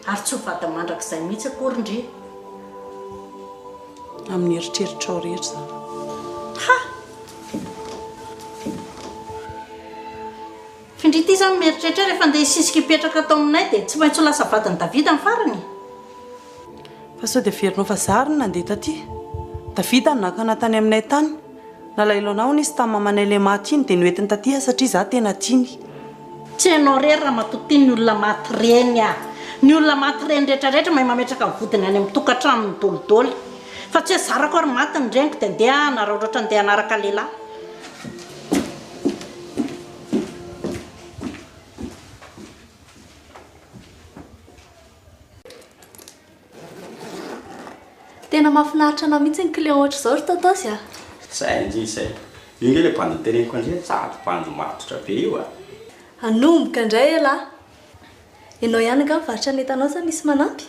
Ary tsy ho vady mandrakizay mihitsy akory ndry. Amin'ny eritreritrao rehetra izany. Ha! F'indry ity izany mieritreritra hoe rehefa andeha hisisika hipetraka ato aminay dia tsy maintsy ho lasa vadin'i Davida ny farany e! Fa sao dia heverinao fa za ary no nandeha taty? Davida no naka anah tany aminay tany. Nalahelo anah hono izy tamin'ny mamanay ilay maty iny dia noentiny taty aho satria za tena tiany. Tsy ianao irery ramatoa tia ny olona maty reny ah! Ny olona maty reny rehetra rehetra mahay mametraka ny vodiny any amin'ny tokantranony dolidoly. Fa tsy hoe zarako ary maty ny reniko dia ndeha hanararaotra ndeha hanaraka lehilahy. Tena mahafinaritra anao mihitsy ny client ohatr'izao ry Tôtôsy a! Zay ndry zay. Io nge le bandy noteneniko andry e, sady bandy matotra be io a! Hanomboka indray elah! Ianao ihany angaha mivarotra ny entanao sa misy manampy?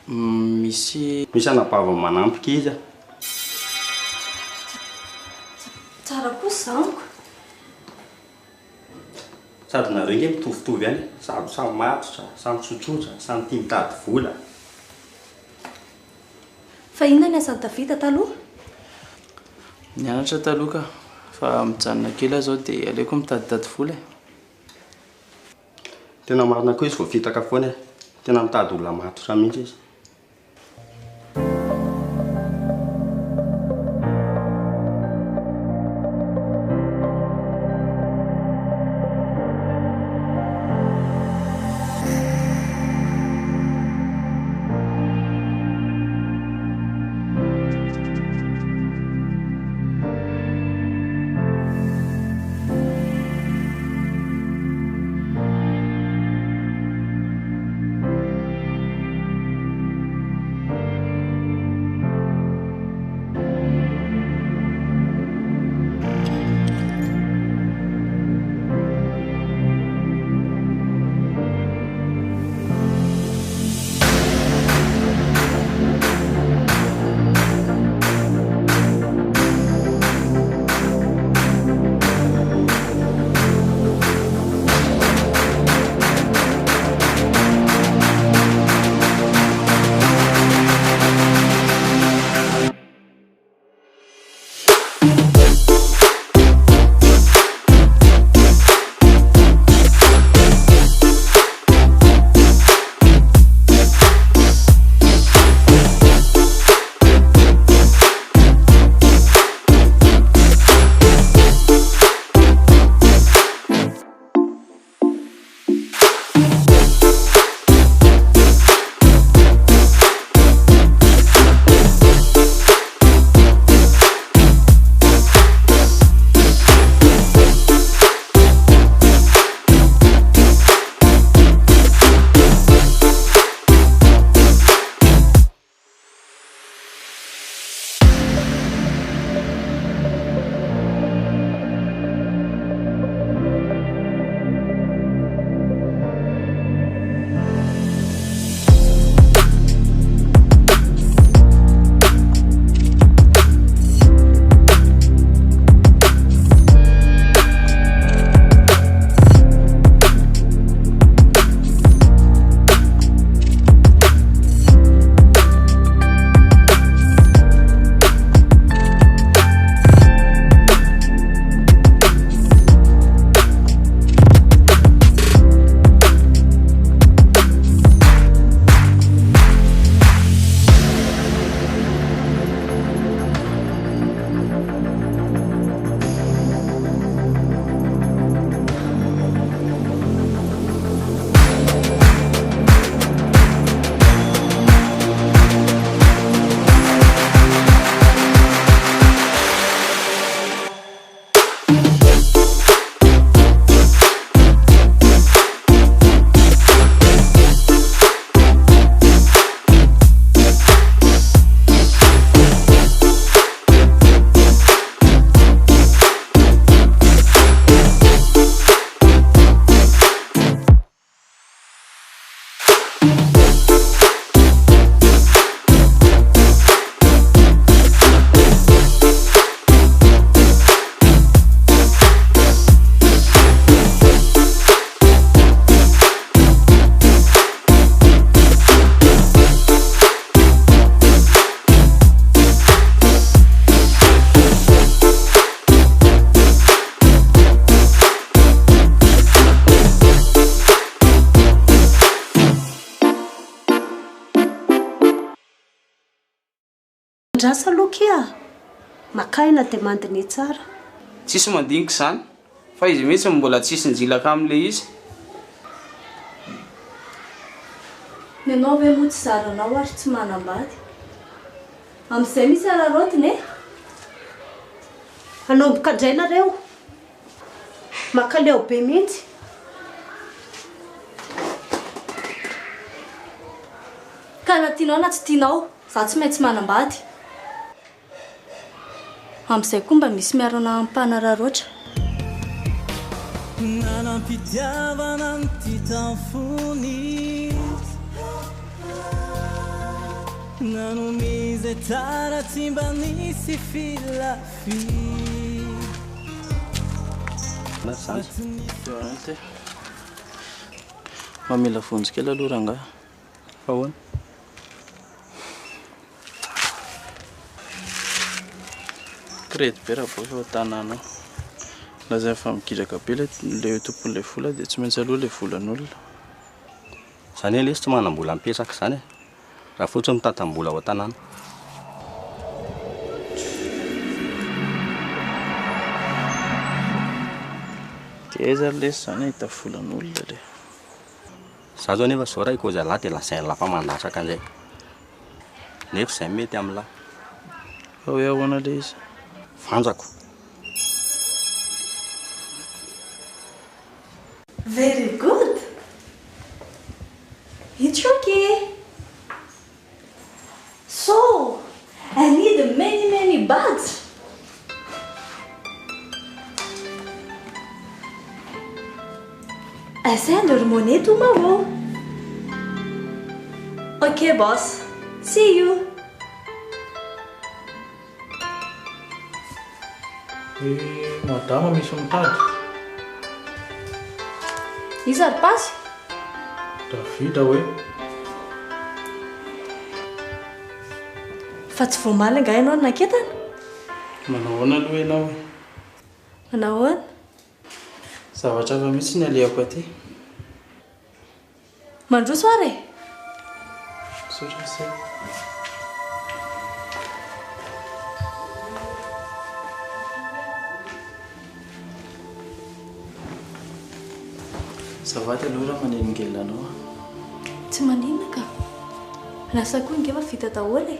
Misy. Misy anabaviny manampy k'y izy a! Tsara kosa izany ko! Sady nareo nge mitovitovy ihany e, sady samy matotra, samy tsotsotra, samy tia mitady vola. Fa inona ny asan'i Davida taloha? Nianatra taloha ka, fa mijanona kely aho zao dia aleoko mitaditady vola e. Tena marina koa izy voafitaka foana e, tena mitady olona matotra mihitsy izy. Andraso aloha kia! Maka aina dia mandiniha tsara. Tsisy mandinika izany fa izy mihitsy no mbola tsisy njilaka amin'ilay izy. Ny anao ve moa tsy zaranao ary tsy manambady? Amin'izay misy araraotina e! Hanomboka indray nareo. Mankaleo be mihitsy. Ka na tianao na tsy tianao, za tsy maintsy manambady. Amin'izay koa mba misy miaro anah ampanararaotra. Nanam-pitiavana an'ity tamfony Nanome izay tsara tsy mba nisy filafy Mamela vonjy kely aloha rangahy. Fa ahoana? Crédit be raha vao eo an-tanàna ao. Lazainy fa migidraka be ilay ilay tompon'ilay vola dia tsy maintsy aloa ilay volan'olona. Izany hoe lesy tsy manam-bola mipetraka izany e. Raha fotsiny mitantam-bola ao an-tanàna. Dia aiza ary lesy izany ahita volan'olona le? Za zao nefa zao raha hikozy an'lah dia lazain'lah fa mandatsaka an'izay. Nefa izay mety amin'lah. Fa hoe ahoana le izy? Vanjako. Very good! It's okay! So, I need many many bags! I send your money tomorrow. Okay boss, see you. Eh, madama misy mitady. Iza ry Pasy? Davida hoe. Fa tsy vao omaly angaha ianao no nanketana? Manao ahoana aloha ianao e? Manao ahoana? Zavatra hafa mihitsy ny alehako aty. Mandroso ary e! Misaotra ase. Azafady aloha raha manelingelina anao aho. Tsy maninona ka. Lasa koa ange fa vita daholo e.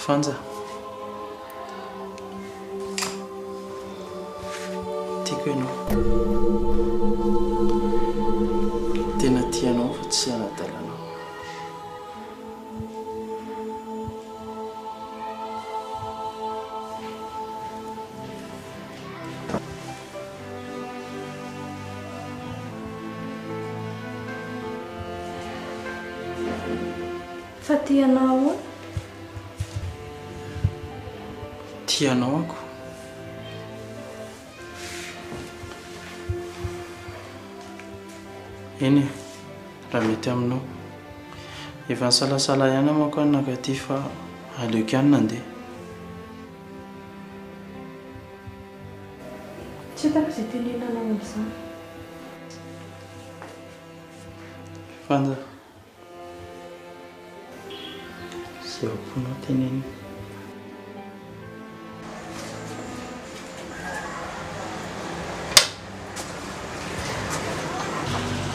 Fanja. Tiako ianao. Tena tia anao fa tsy hanadala anao. Fa tia anao ahoana? Tia anao ako. Eny e, raha mety aminao. Efa nisalasala ihany aho manko any nankaty fa aleoko ihany nandeha. Tsy hitako izay tenenina anao amin'izany. Fanja. Izay ao am-ponao tenenina.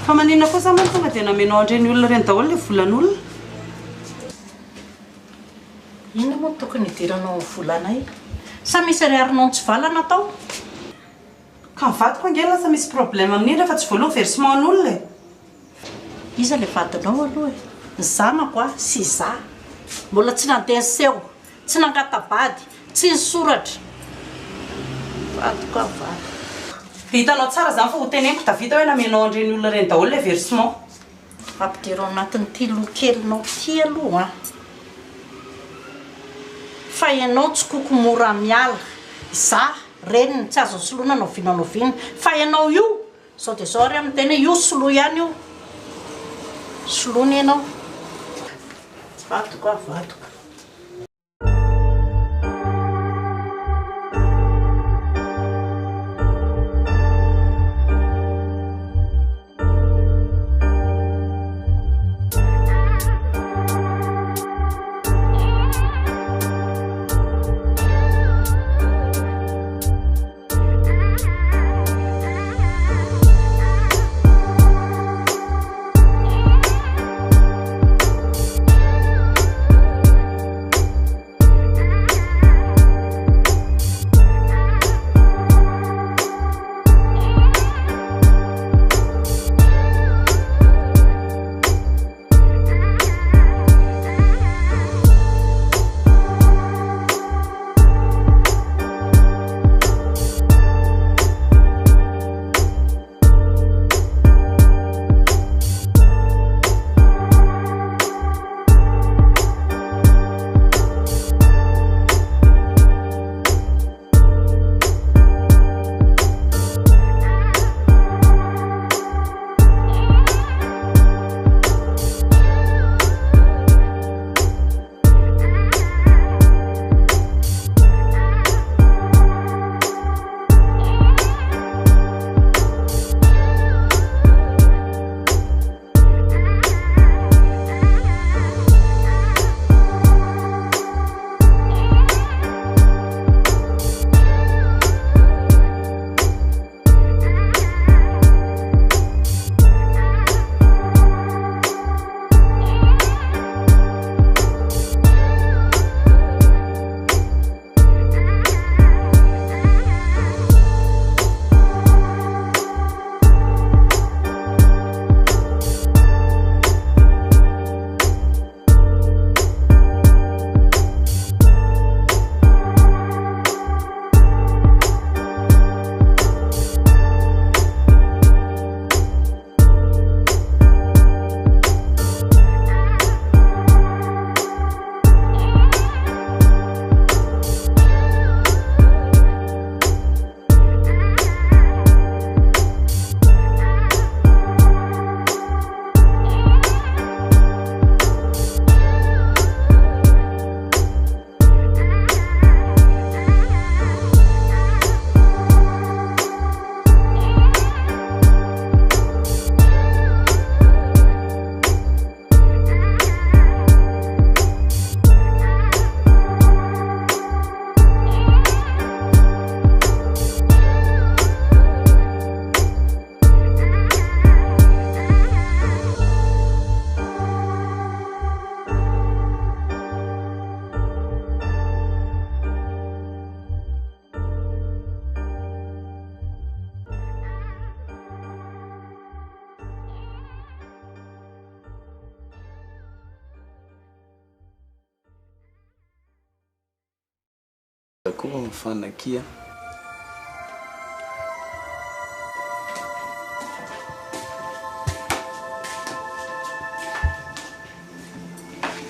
Fa maninona kosa moa no tonga dia namenao an'ireny olona ireny daholo ilay volan'olona? Inona moa no tokony hidiranao amin'ny volanay? Sa misy ariarinao nitsivalana tao? Ka ny vadiko ange lasa misy problème amin'iny rehefa tsy voaloa ny versement an'olona e! Iza ilay vadinao aloha e? Ny zanako a, sy za. Mbola tsy nandeha niseho, tsy nangata-bady, tsy nisoratra. Vadiko a, vadiko. Dia hitanao tsara izany fa ho teneniko Davida hoe namenao an'ireny olona ireny daholo ilay versement. Ampidiro ao anatin'ity loha kelinao ity aloha an! Fa ianao tsy koko mora miala, izaho reniny tsy azo soloina na oviana na oviana, fa ianao io, izao dia izao ary aho miteny hoe io soloy ihany io, soloina ianao. Vadiko aho, vadiko. Koa mifanakia.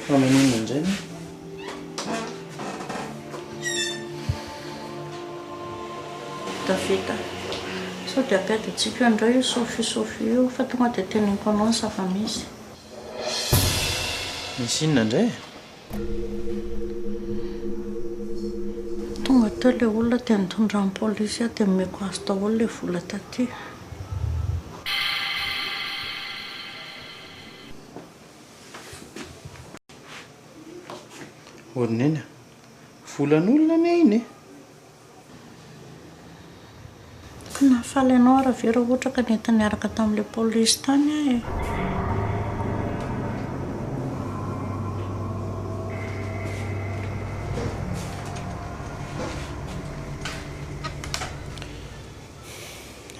Fa maninona indray? David a, sao dia ampiadintsika indray io Sophie Sophie io fa tonga dia teneniko anao ny zava-misy. Misy inona indray e? Tonga teo ilay olona dia nitondra ny polisy aho dia nomeko azy daholo ilay vola taty. Ry Neny a! Volan'olona anie iny e! Ka nahafaly anao ary ve raha ohatra ka nentiny niaraka tamin'ilay polisy tany aho e?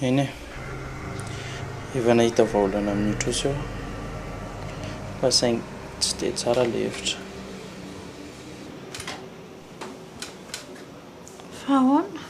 Eny e. Efa nahita vahaolana amin'io trosa io aho. Fa saingy tsy dia tsara ilay hevitra. Fa ahoana?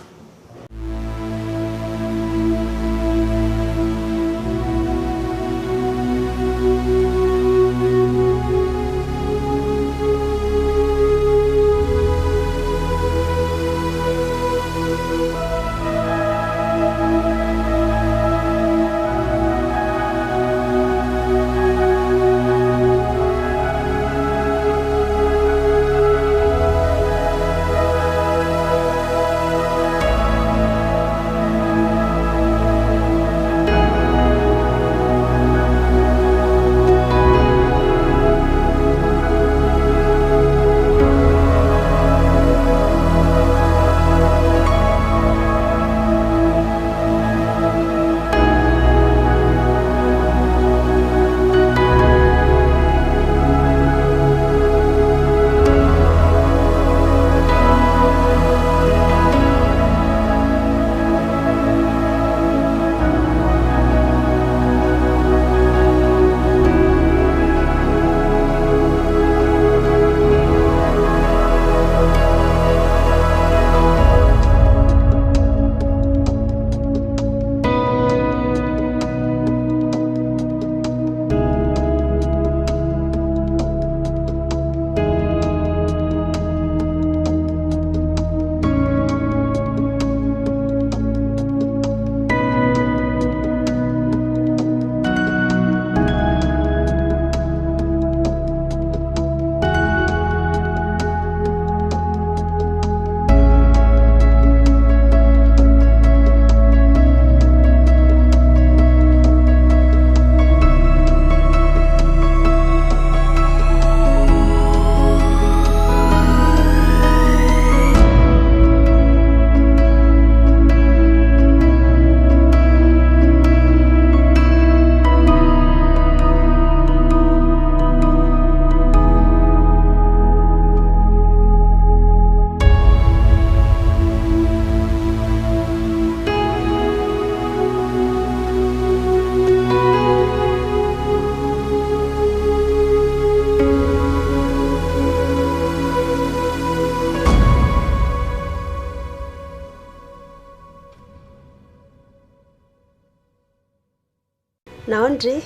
Nahoana ndry?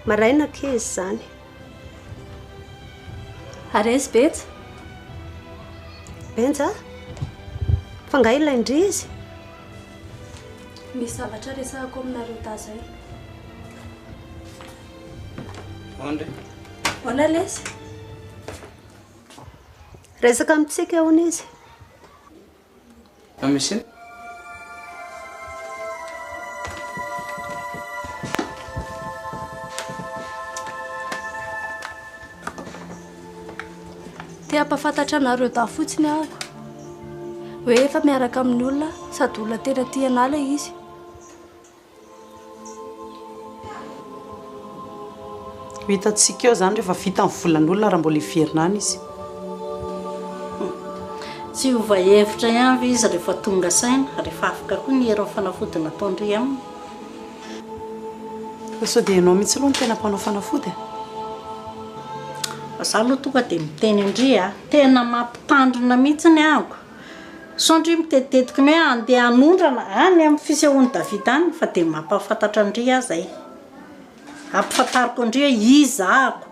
Maraina akia izy izany. Ary aiza Benja? Benja? Fa angaha ilay ndry izy? Misy zavatra resahako aminareo dahy izay. Ahoana ndry? Ahoana lesy? Resaka amintsika hono izy. Fa misy inona? Te hampahafantatra anareo dahy fotsiny aho hoe efa miaraka amin'ny olona sady olona tena tia anah ilay izy. Ho hitantsika eo izany rehefa vita ny volan'olona raha mbola hiverina any izy. Tsy hiova hevitra ihany ve izy rehefa tonga saina, rehefa afaka koa ny herin'ny fanafody nataon-dry aminy? Fa sao dia ianao mihitsy aloha no tena mpanao fanafody e? Fa za aloha tonga dia miteny an-dry a! Tena mampitandrina mihitsy ny ahako. Sao ndry mitetiketiky ny hoe handeha hanondrana any amin'ny fisehoan'i Davida any fa dia mampahafantatra an-dry aho izay. Ampifantariko an-dry hoe iza ahako.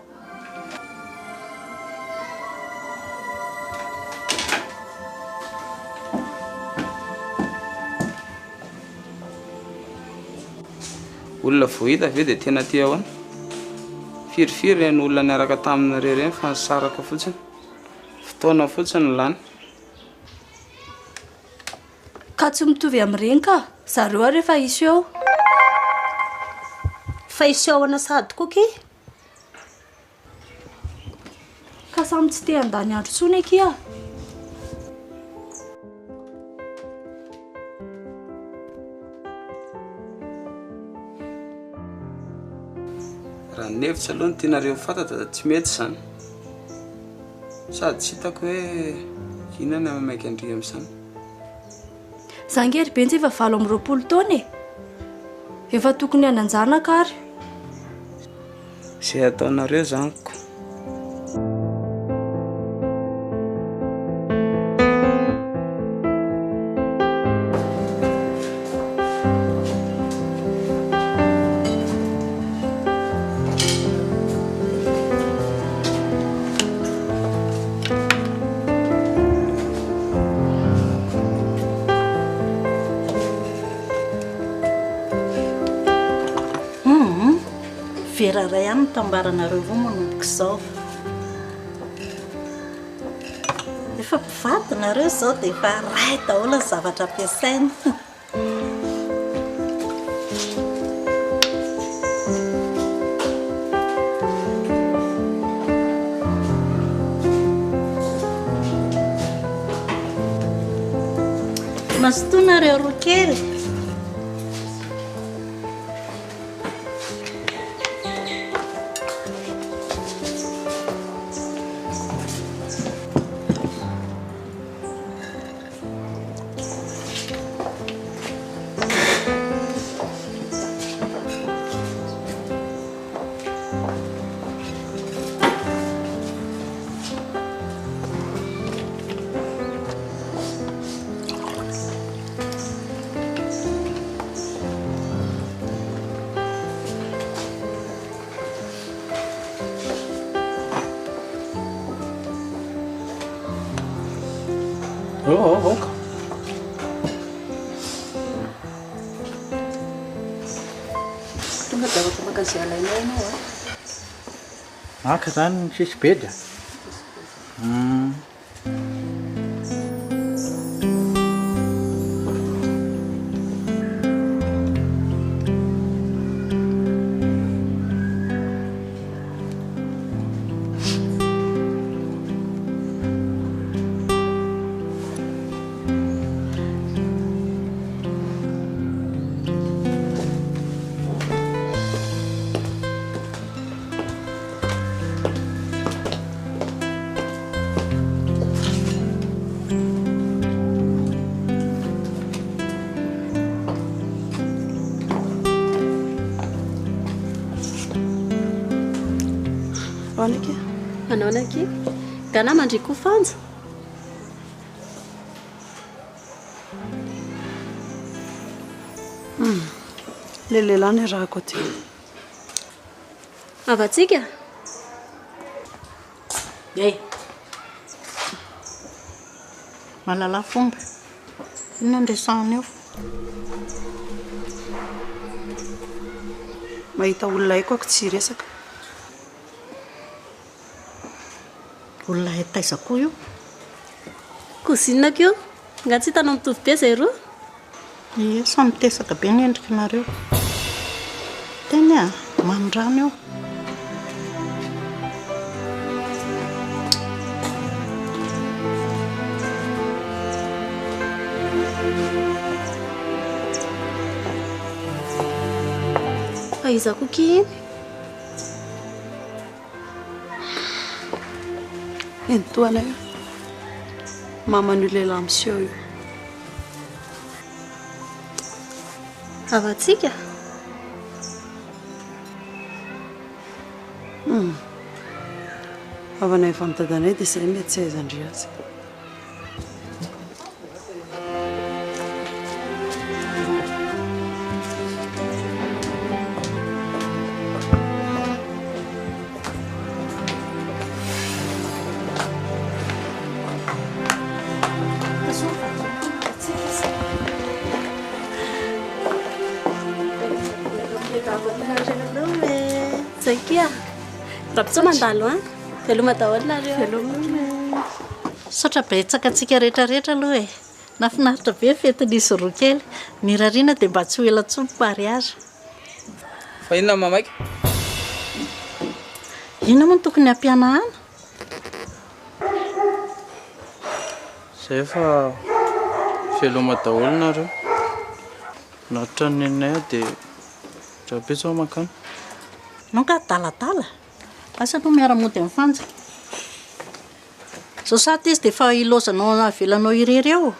Olona vao hita ve dia tena tia ahoana? Firifiry ireny olona niaraka taminareo ireny fa nisaraka fotsiny. Fotoana fotsiny no lany. Ka tsy mitovy amin'ireny ka! Zareo ary efa hiseho. Fa hiseho ahoana sahady koa kay? Ka samy tsy te handany andro intsony akia. Raha ny hevitra aloha no tianareo ho fantatra dia tsy mety izany. Sady tsy hitako hoe inona ny hahamaika an-dry amin'izany. Za nge ry Benja efa 28 taona e! Efa tokony hanan-janaka ary. Izay ataonareo izany ko. Hum, vera iray ihany no tambaranareo roa manomboka izao. Efa mpivady nareo izao dia efa iray daholo ny zavatra ampiasaina. Mazotoa nareo roa kely. Oh, oh, oh. Tonga dia afaka maka izay alainao ianao a. Maka izany ny sisy bedy a. Ahoana akia? Manaona akia? Gana mandria koa Fanja? Hum, ilay lehilahy niarahako aty. Havantsika? Eh! Mahalala fomba. Inona no resahana eo? Mahita olona haiko aho tsy hiresaka. Olona hay taiza koa io? Cousine-ko io. Nga tsy hitanao mitovy be izay roa? Ie, samy mitesaka be ny endrikinareo. Teny a, mamindrana eo. Fa iza koa ki iny? Eny tohana io. Maman'io lehilahy miseho io. Havantsika? Hum. Havanay avy amin'ny dadanay dia izay mety tsy ahaizan-dry azy. Zay kia. Rahampitso mandalo an. Veloma daholo nareo. Veloma. Misaotra betsaka antsika rehetra rehetra aloha e. Nahafinaritra be ny fetin'izy roa kely. Ny irariana dia mba tsy ho ela intsony ny mariage. Fa inona no mamaika? Inona moa no tokony hampihanahana? Zay fa veloma daholo nareo. Manatitra ny neninay aho dia rahampitso aho mankany. Ianao angaha adaladala? Lasa aloha miara-mody amin'i Fanja. Zao sady izy dia efa ilaozanao avelanao irery eo.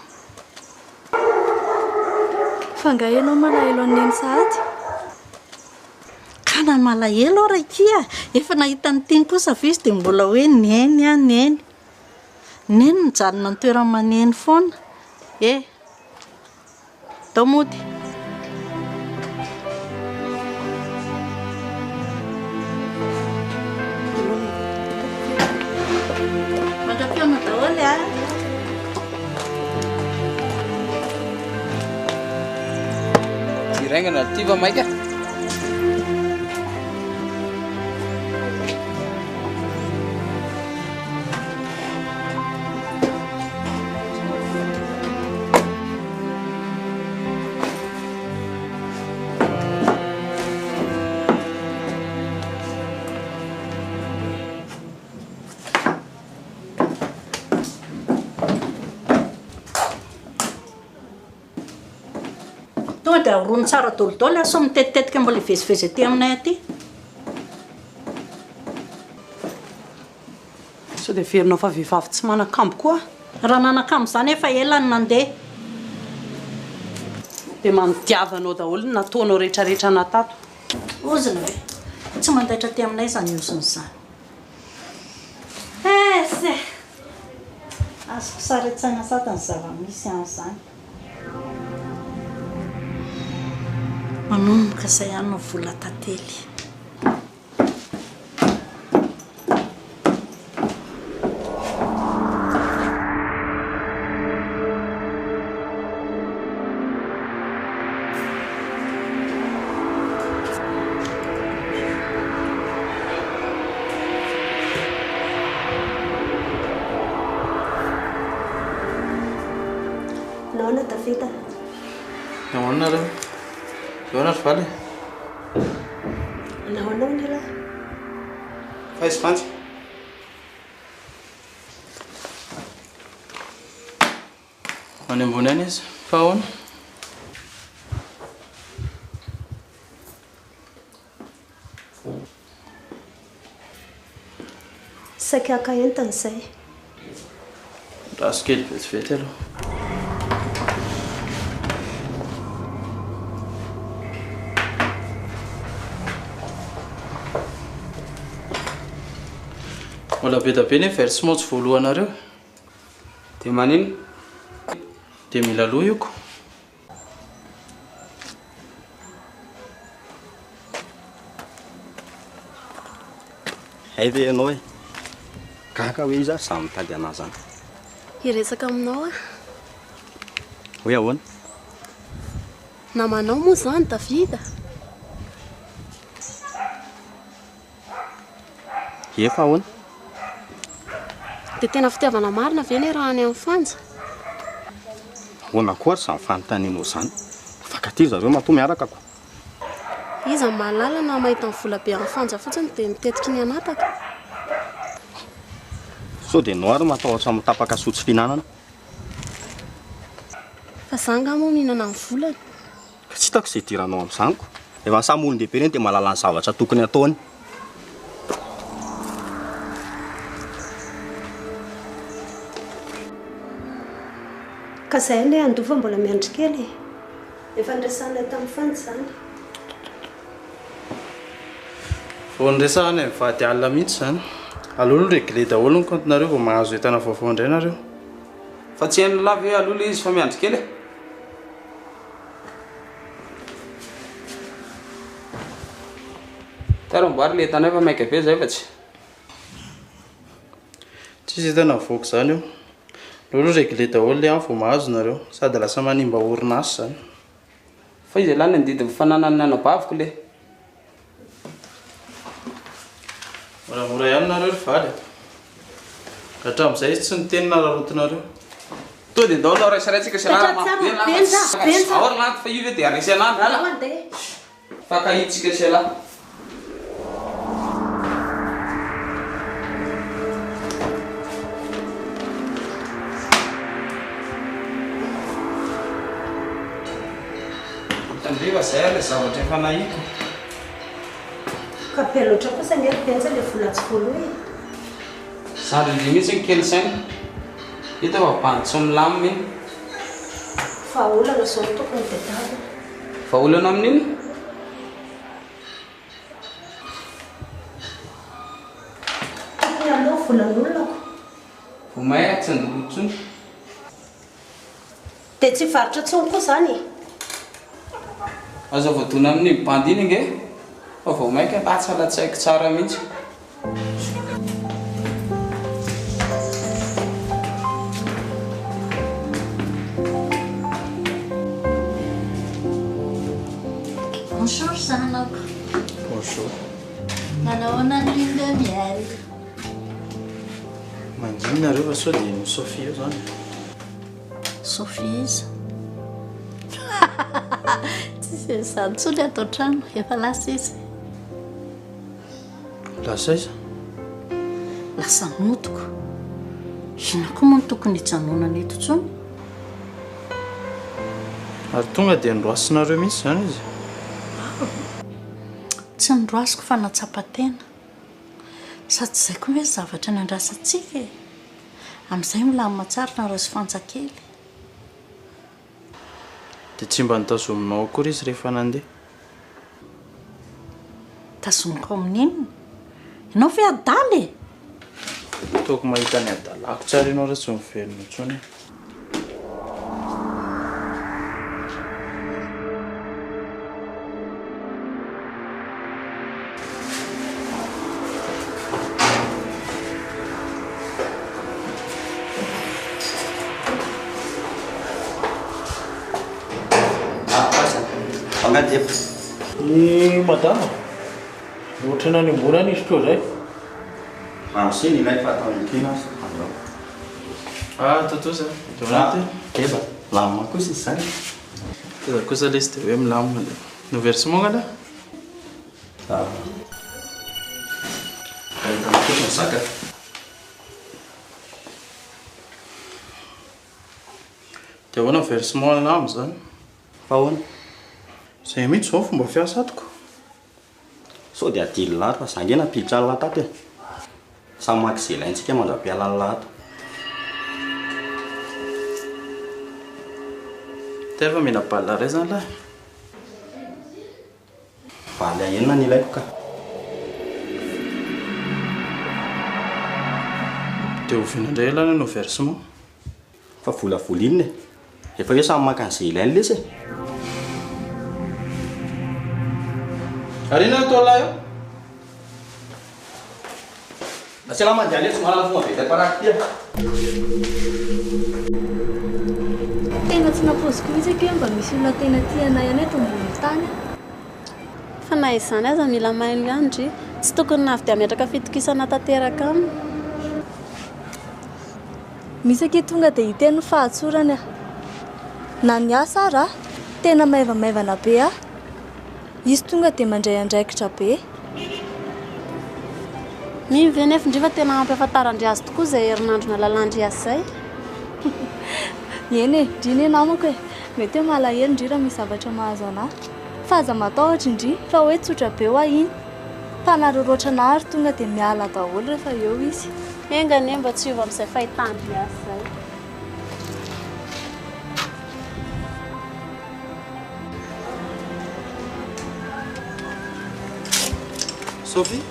Fa angaha ianao malahelo an'i Neny sahady? Ka na malahelo aho Rakia, efa nahita ny tiany kosa ve izy dia mbola hoe Neny ah Neny. Neny mijanona ny toerany maneno foana eh. Ndao mody. Mandra-pihaona daholo a. Iraingana ity va maika? Tonga dia arony tsara dolidoly aho sao mitetitetika mbola hivezivezy aty aminay aty. Sao dia heverinao fa vehivavy tsy manan-kambo koa aho? Raha nanan-kambo izany efa ela no nandeha. Dia manodiava anao daholo ny nataonao rehetrarehetra anà tato. Ozona ve? Tsy mandaitra aty aminay izany ozona izany. Ess e! Azoko sary an-tsaina sady ny zava-misy any izany. Manomboka izay ihany ny vola tantely. Nahoana Davida? Nahoana nareo? Nahoana ry valy e? Nahoana hono ialahy? Fa izy fantsy. Any ambony any izy. Fa ahoana? Saika haka entana izay. Andraso kely vetivety aloha. Mbola be dia be ny versement tsy voalohanareo. Dia maninona? Dia mila aloha io ko. Hay ve ianao e? Gaga hoe iza ary izany mitady anà izany? Hiresaka aminao aho. Hoe ahoana? Namanao moa izany Davida? Ie fa ahoana? Dia tena fitiavana marina ve ny iarahany amin'i Fanja? Ahoana koa ary izany fanontanianao izany? Mifankatia zareo matoa miaraka ko. Iza no mahalala na mahita ny vola be an'i Fanja fotsiny dia mitetiky ny hanataka? Sao dia ianao ary matahotra amin'ny tapaka soa tsy fihinanana? Fa za angaha moa mihinana ny volany? Ka tsy hitako izay idiranao amin'izany ko. Rehefa samy olon-dehibe ireny dia mahalala ny zavatra tokony hataony. Ka izay anie handova mbola miandry kely e. Efa niresahanay tamin'i Fanja izany. Vao niresahanay mivady alina mihitsy izany. Aleo aloha regler daholo ny compte-nareo vao mahazo entana vaovao indray nareo. Fa tsy hain'lah ve aloha ilay izy fa miandry kely e. Tara amboary le entanay fa maika be zay fa tsy. Tsisy entana mivoaka izany eo. Aleo aloha regler daholo le any vao mahazo nareo. Sady lasa manimba orinasa izany. Fa iza lahy nandidy ny fananan'ny anabaviko le. Moramora ihany nareo ry valy a. Hatramin'izay izy tsy niteny na rarotinareo. Tonga dia ndao aloha raisiraintsika sy Petraho lahy tsara, mafy be lahy Benja, fa tsy Benja. Ao ry lanto fa io ve dia haresy anah Ndao miala. andeha. Fankahitsika sy lahy. Tandreva zay ary le zavatra efa nahiko. Ka be loatra kosa anie ry Benja le vola tsy voaloa e. Zandry ndry mihitsy ny kely saina. Hita fa bandy tsy milamina iny. Vahaolana izao no tokony tadiavina. Vahaolana amin'inona? Tokony haloa volan'olona ko. Vao may aho tsy handoa intsony. Dia tsy hivarotra intsony koa izany e? Aza voadona amin'iny bandy iny ange fa vao mainka latsalatsaiko tsara mihitsy. Bonjour zanako. Bonjour. Nanao ahoana ny lune de miel? Mangina nareo fa sao dia ny Sophie eo zany. Sophie iza? Tsisy an'izany intsony ato an-trano, efa lasa izy. Lasa aiza? Lasa nodiko. Inona koa moa no tokony hijanonana eto intsony? Ary tonga dia noroasinareo mihitsy izany izy? Tsy noroasiko fa nahatsapa tena. Sady izay koa ve ny zavatra nandrasantsika e? Amin'izay milamina tsara nareo sy Fanja kely. Dia tsy mba notazominao akory izy rehefa nandeha? Tazomiko amin'inona? Ianao ve adala e? Ataoko mahita ny hadalako tsara ianao raha tsy miverina intsony e. I madama, ohatrany any ambony any izy toa zay. Ramose ny ilay fa atao ekena aza andao. Ah, tontosa, Ah, Eva, milamina kosa izy izany. Teza kosa lesy dia hoe milamina dia. No versement nga lah? Ah. Ahitana kosa ny zaka. Dia ahoana versement an'lah amin'izany? Fa ahoana? Izay mihitsy izao ny fomba fiasa atoko. Sao dia adino lahy fa za nge nampiditra an'lah tato e. Samy maka izay ilaintsika mandra-pialan'lah ato. Tery fa mila balle iray zany lahy. Balle enina ny ilaiko ka. Dia oviana indray ialahy no hanao versement? Fa volavola inona e? Efa hoe samy maka an'izay ilainy lesy e! Ary inona no ataon'lah eo? Tsy elah mandeha letsy manana fomba be paraky ty a! Tena tsy nampoiziko mihitsy akia hoe mba misy olona tena tia anay ihany eto ambonin'ny tany a. Fa na izany aza mila mailo ihany ndry. Tsy tokony navy dia hametraka fitokisana tanteraka aminy. Misy akia tonga dia hiteny ny fahatsorany a. Na ny asa ara, tena maivamaivana be aho. Izy tonga dia mandray andraikitra be. Mino ve nefa ndry fa tena ampy ahafantaran-dry azy tokoa izay herinandro nalalan-dry azy izay? Eny e, ndry anie namako e. Mety hoe malahelo ndry raha misy zavatra mahazo anah. Fa aza matahotra ndry fa hoe tsotra be hoa iny. Mpanararaotra anah ary tonga dia miala daholo rehefa eo izy. Enga anie mba tsy hiova amin'izay fahitan-dry azy izay. Sophie,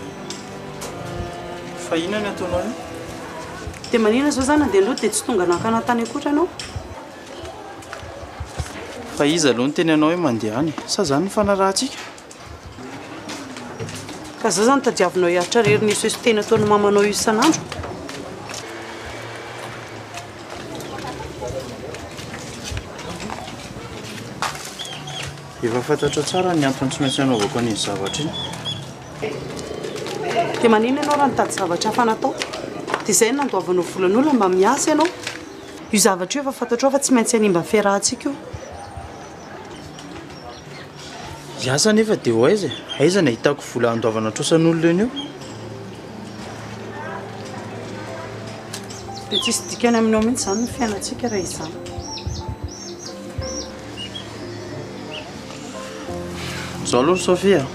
fa inona ny ataonao io? Dia maninona izao za nandeha nody dia tsy tonga naka anah tany ankoatra ianao? Fa iza aloha no teny anao hoe mandeha any? Sa zany ny fanarahantsika? Ka za zany tadiavinao hiaritra irery ny esoeso teny ataon'ny mamanao io isan'andro? Efa fantatrao tsara ny antony tsy maintsy hanaovako an'iny zavatra iny. Dia maninona ianao raha nitady zavatra hafa natao? Dia izay no nandoavanao volan'olona mba miasa ianao. Io zavatra io efa fantatrao fa tsy maintsy hanimba ny fiarahantsika io. Hiasa anefa dia ho aiza e? Aiza no ahitako vola handoavana trosan'olona eny eo? Dia tsisy dikany aminao mihitsy izany ny fiainantsika raha izany. Izao aloha ry Sophie a!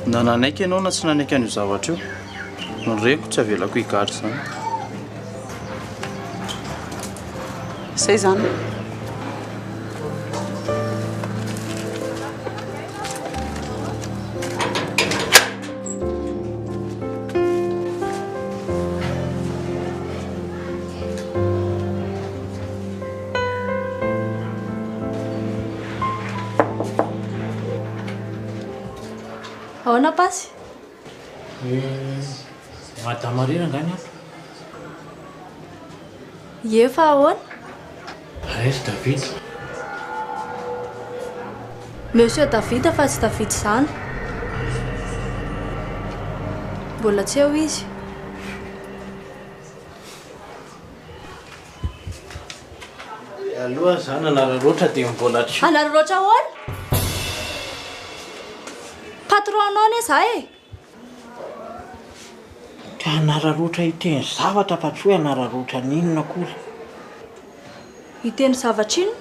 Na nanaiky ianao na tsy nanaiky an'io zavatra io, ny reniko tsy avelako higadra izany. Izay izany. Ahoana Pasy? Eh, Madame Rina angaha ny ato? Ie fa ahoana? Aiza David? Monsieur David fa tsy David izany. Mbola tsy eo izy. Aloha za nanararaotra dia mbola tsy. Hanararaotra ahoana? Patron-nao anie za e! Ka hanararaotra hiteny zavatra fa tsy hoe hanararaotra n'inona akory. Hiteny zavatra inona?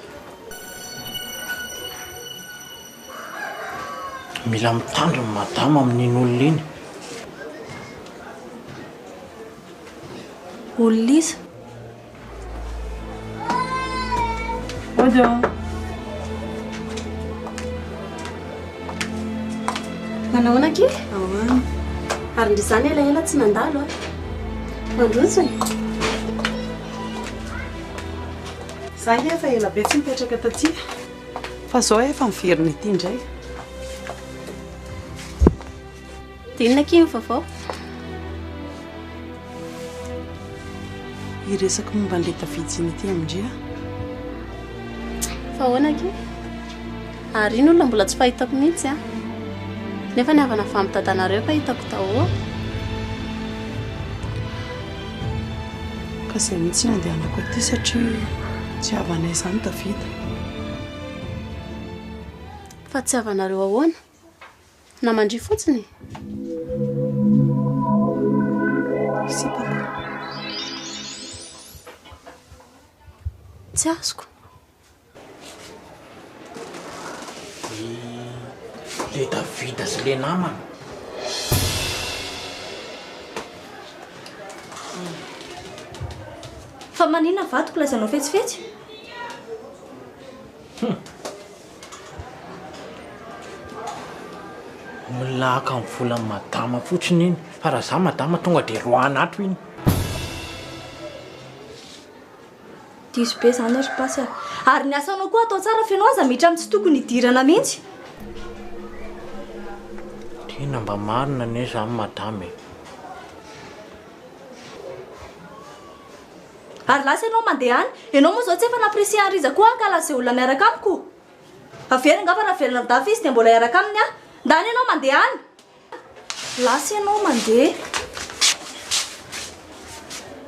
Mila mitandrina madama amin'iny olona iny. Olona iza? Mody ô. Manao ahoana akia? Ahoana? Ary ndry izany elaela tsy nandalo a. Mandroso e. Za nge efa ela be tsy nipetraka taty fa zao efa miverina ety indray. Dia inona akia ny vaovao? Hiresaka momba an'ilay David iny ity amin-dry aho. Fa ahoana akia? Ary iny olona mbola tsy fahitako mihitsy an. Nefa ny havana avy amin'ny dadanareo efa hitako daholo. Ka izay mihitsy no andehanako aty satria tsy havanay izany David. Fa tsy havanareo ahoana? Na mandria fotsiny? Sipako. Tsy azoko. Le Davida sy le namany. Fa maninona vadiko lazainao fetsifetsy? Hum. Olona haka ny volan'i madama fotsiny iny, fa raha za madama tonga dia roahana ato iny. Diso be zany ry Pasy a! Ary ny asanao koa atao tsara f'enao aza miditra amin'ny tsy tokony hidirana mihitsy. Tena mba marina anie zany madama e. Ary lasa ianao mandeha any. Ianao moa izao tsy efa nampirisihana an'i Rija koa hankahala izay olona miaraka amiko? Averina angamba raha averina andafy izy dia mbola hiaraka aminy aho. Ndana ianao mandeha any. Lasa ianao mandeha.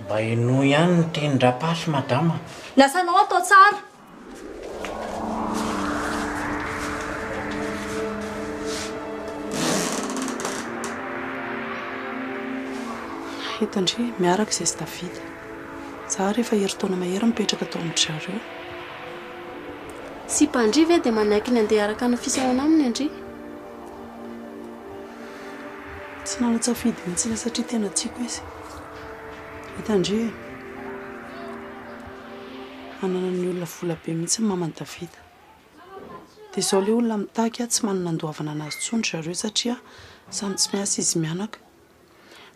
Mba henoy ihany ny tenin-dRapasy madama. Ny asanao atao tsara. Eto ndry, miaraka izay sy David. Za ary efa herintaona mahery mipetraka tao amin-dry zareo. Sipa ndry ve dia manaiky ny handeha hiaraka hanao fisehoana aminy ndry? Tsy nanan-tsafidy mihitsy aho satria tena tiako izy. Hitan-dry e. Ananan'ny olona vola be mihitsy ny maman'i Davida. Dia izao ilay olona mitaky aho tsy manana andoavana anazy intsony ry zareo satria samy tsy miasa izy mianaka.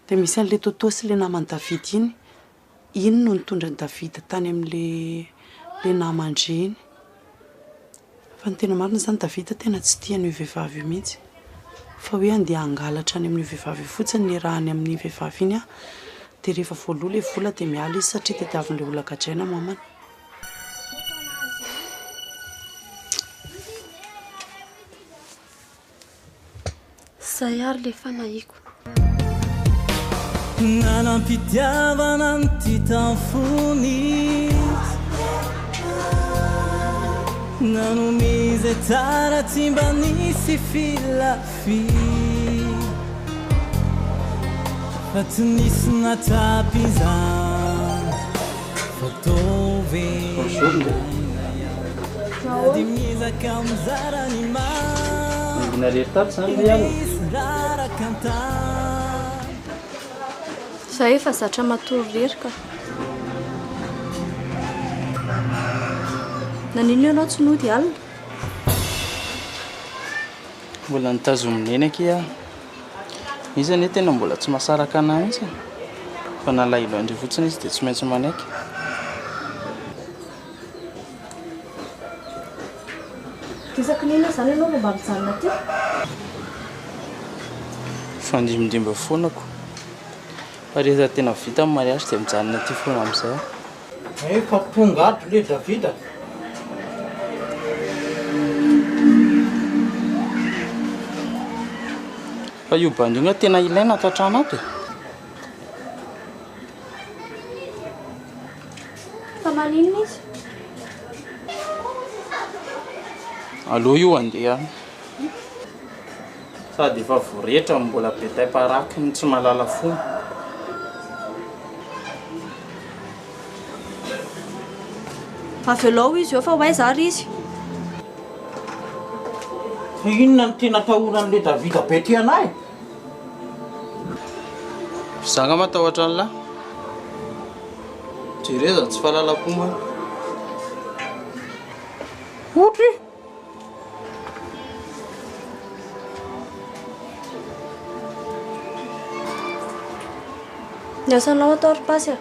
Dia misy an'ilay Toto sy ilay naman'i David iny, iny no nitondra an'i David tany amin'ilay ilay naman-dry iny. Fa ny tena marina izany David tena tsy tia an'io vehivavy io mihitsy. Fa hoe handeha hangalatra any amin'io vehivavy io fotsiny ny iarahany amin'iny vehivavy iny an, dia rehefa voaloa ilay vola dia miala izy satria tadiavin'ilay olona gadraina mamany. Zay ary le fanahiako. Nanam-pitiavana an'ity tamfony izy Nanome izay tsara tsy mba nisy filafila Fa tsy nisy nahatsapa izany Fa toa Sady miezaka mizara ny mamy Mangina rery tato izany ve alina? Misy raraka an-tany Za efa zatra matory irery ka. Naninona ianao tsy nody alina? Mbola nitazomin'i Neny akia aho. Izy anie tena mbola tsy mahasaraka anah mihitsy e. Fa nalahelo an-dry fotsiny izy dia tsy maintsy manaiky. Isaky ny inona izany ianao no mba mijanona aty? Mifandimbindimby foana ko. Fa rehefa tena vita ny mariage dia mijanona aty foana amin'izay aho. Efa tonga ato le Davida. Fa io bandy io nga tena ilaina ato an-trano ato e? Fa maninona izy? Aleo io handeha any. Sady efa voretra no mbola be taim-paraky no tsy mahalala fomba. Avelao izy eo fa ho aiza ary izy? Fa inona no tena atahoran'le Davida be ty anah e? Za nga matahotra an'lah? Jereo zany tsy fahalalam-pomba. Otry! Ny asanao atao ry Pasy a!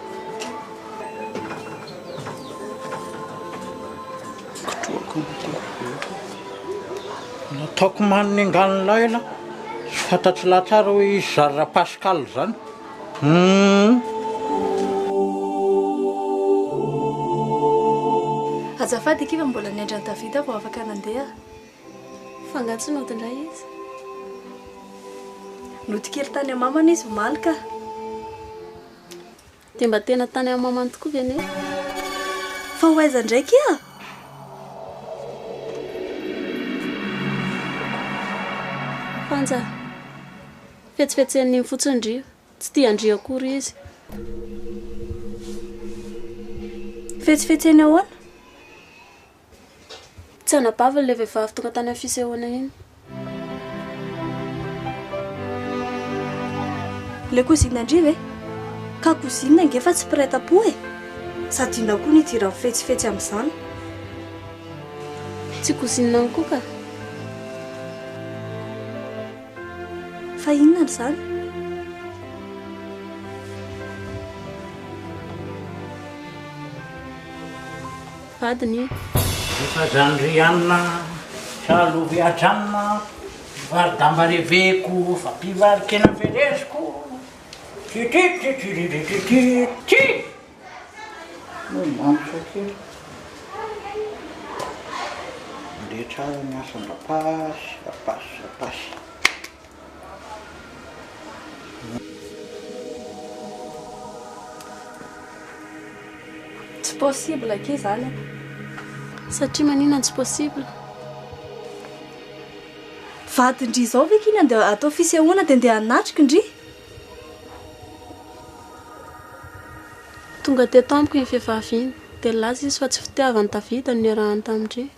Nataoko maninengan'lah elah, tsy fantatr'lah tsara hoe iza zary Rapascal zany. Humm. Azafady akia fa mbola niandry an'i Davida vao afaka nandeha. Fa angaha tsy nody indray izy? Nody kely tany amin'ny mamany izy omaly ka. Dia mba tena tany amin'ny mamany tokoa ve nefa? Fa ho aiza indray kia? Fanja, fetsifetsen'iny fotsiny ndry, tsy tia an-dry akory izy. Fetsifetseny ahoana? Tsy anabaviny ilay vehivavy tonga tany amin'ny fisehoana iny. Ilay cousine an-dry ve? Ka cousine ange fa tsy mpiray tampo e! Sady inona koa no idiran'ny fetsifetsy amin'izany? Tsy cousine-ny koa ka! Fa inona izany? Vadiny io. Efa zandry anona, salovy ajanona, mpivaro-damba reveko fa mpivaro-kena vereziko, titititititititi. Mamy kely. Mandeha tsara ny asan-drapasy, rapasy, rapasy. Tsy possible akia izany an! Satria maninona no tsy possible? Vadin-dry izao ve k'iny andeha atao fisehoana dia andeha hanatrika ndry? Tonga teto amiko iny vehivavy iny dia nilaza izy fa tsy fitiavan'i Davida no niarahany tamin-dry.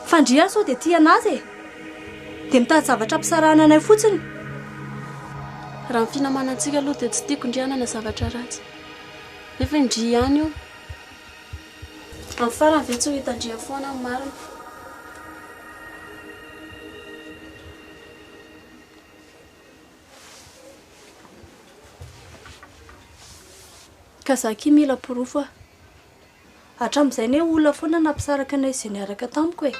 Fa ndry ary sao dia tia anazy e! Dia mitady zavatra hampisarahana anay fotsiny. Raha ny finamanantsika aloha dia tsy tiako ndry hanana zavatra ratsy. Nefa ndry ihany io. Amin'ny farany ve tsy ho hitan-dry foana ny marina? Ka za akia mila porofo ah. Hatramin'izay anie olona foana nampisaraka anay izay niaraka tamiko e.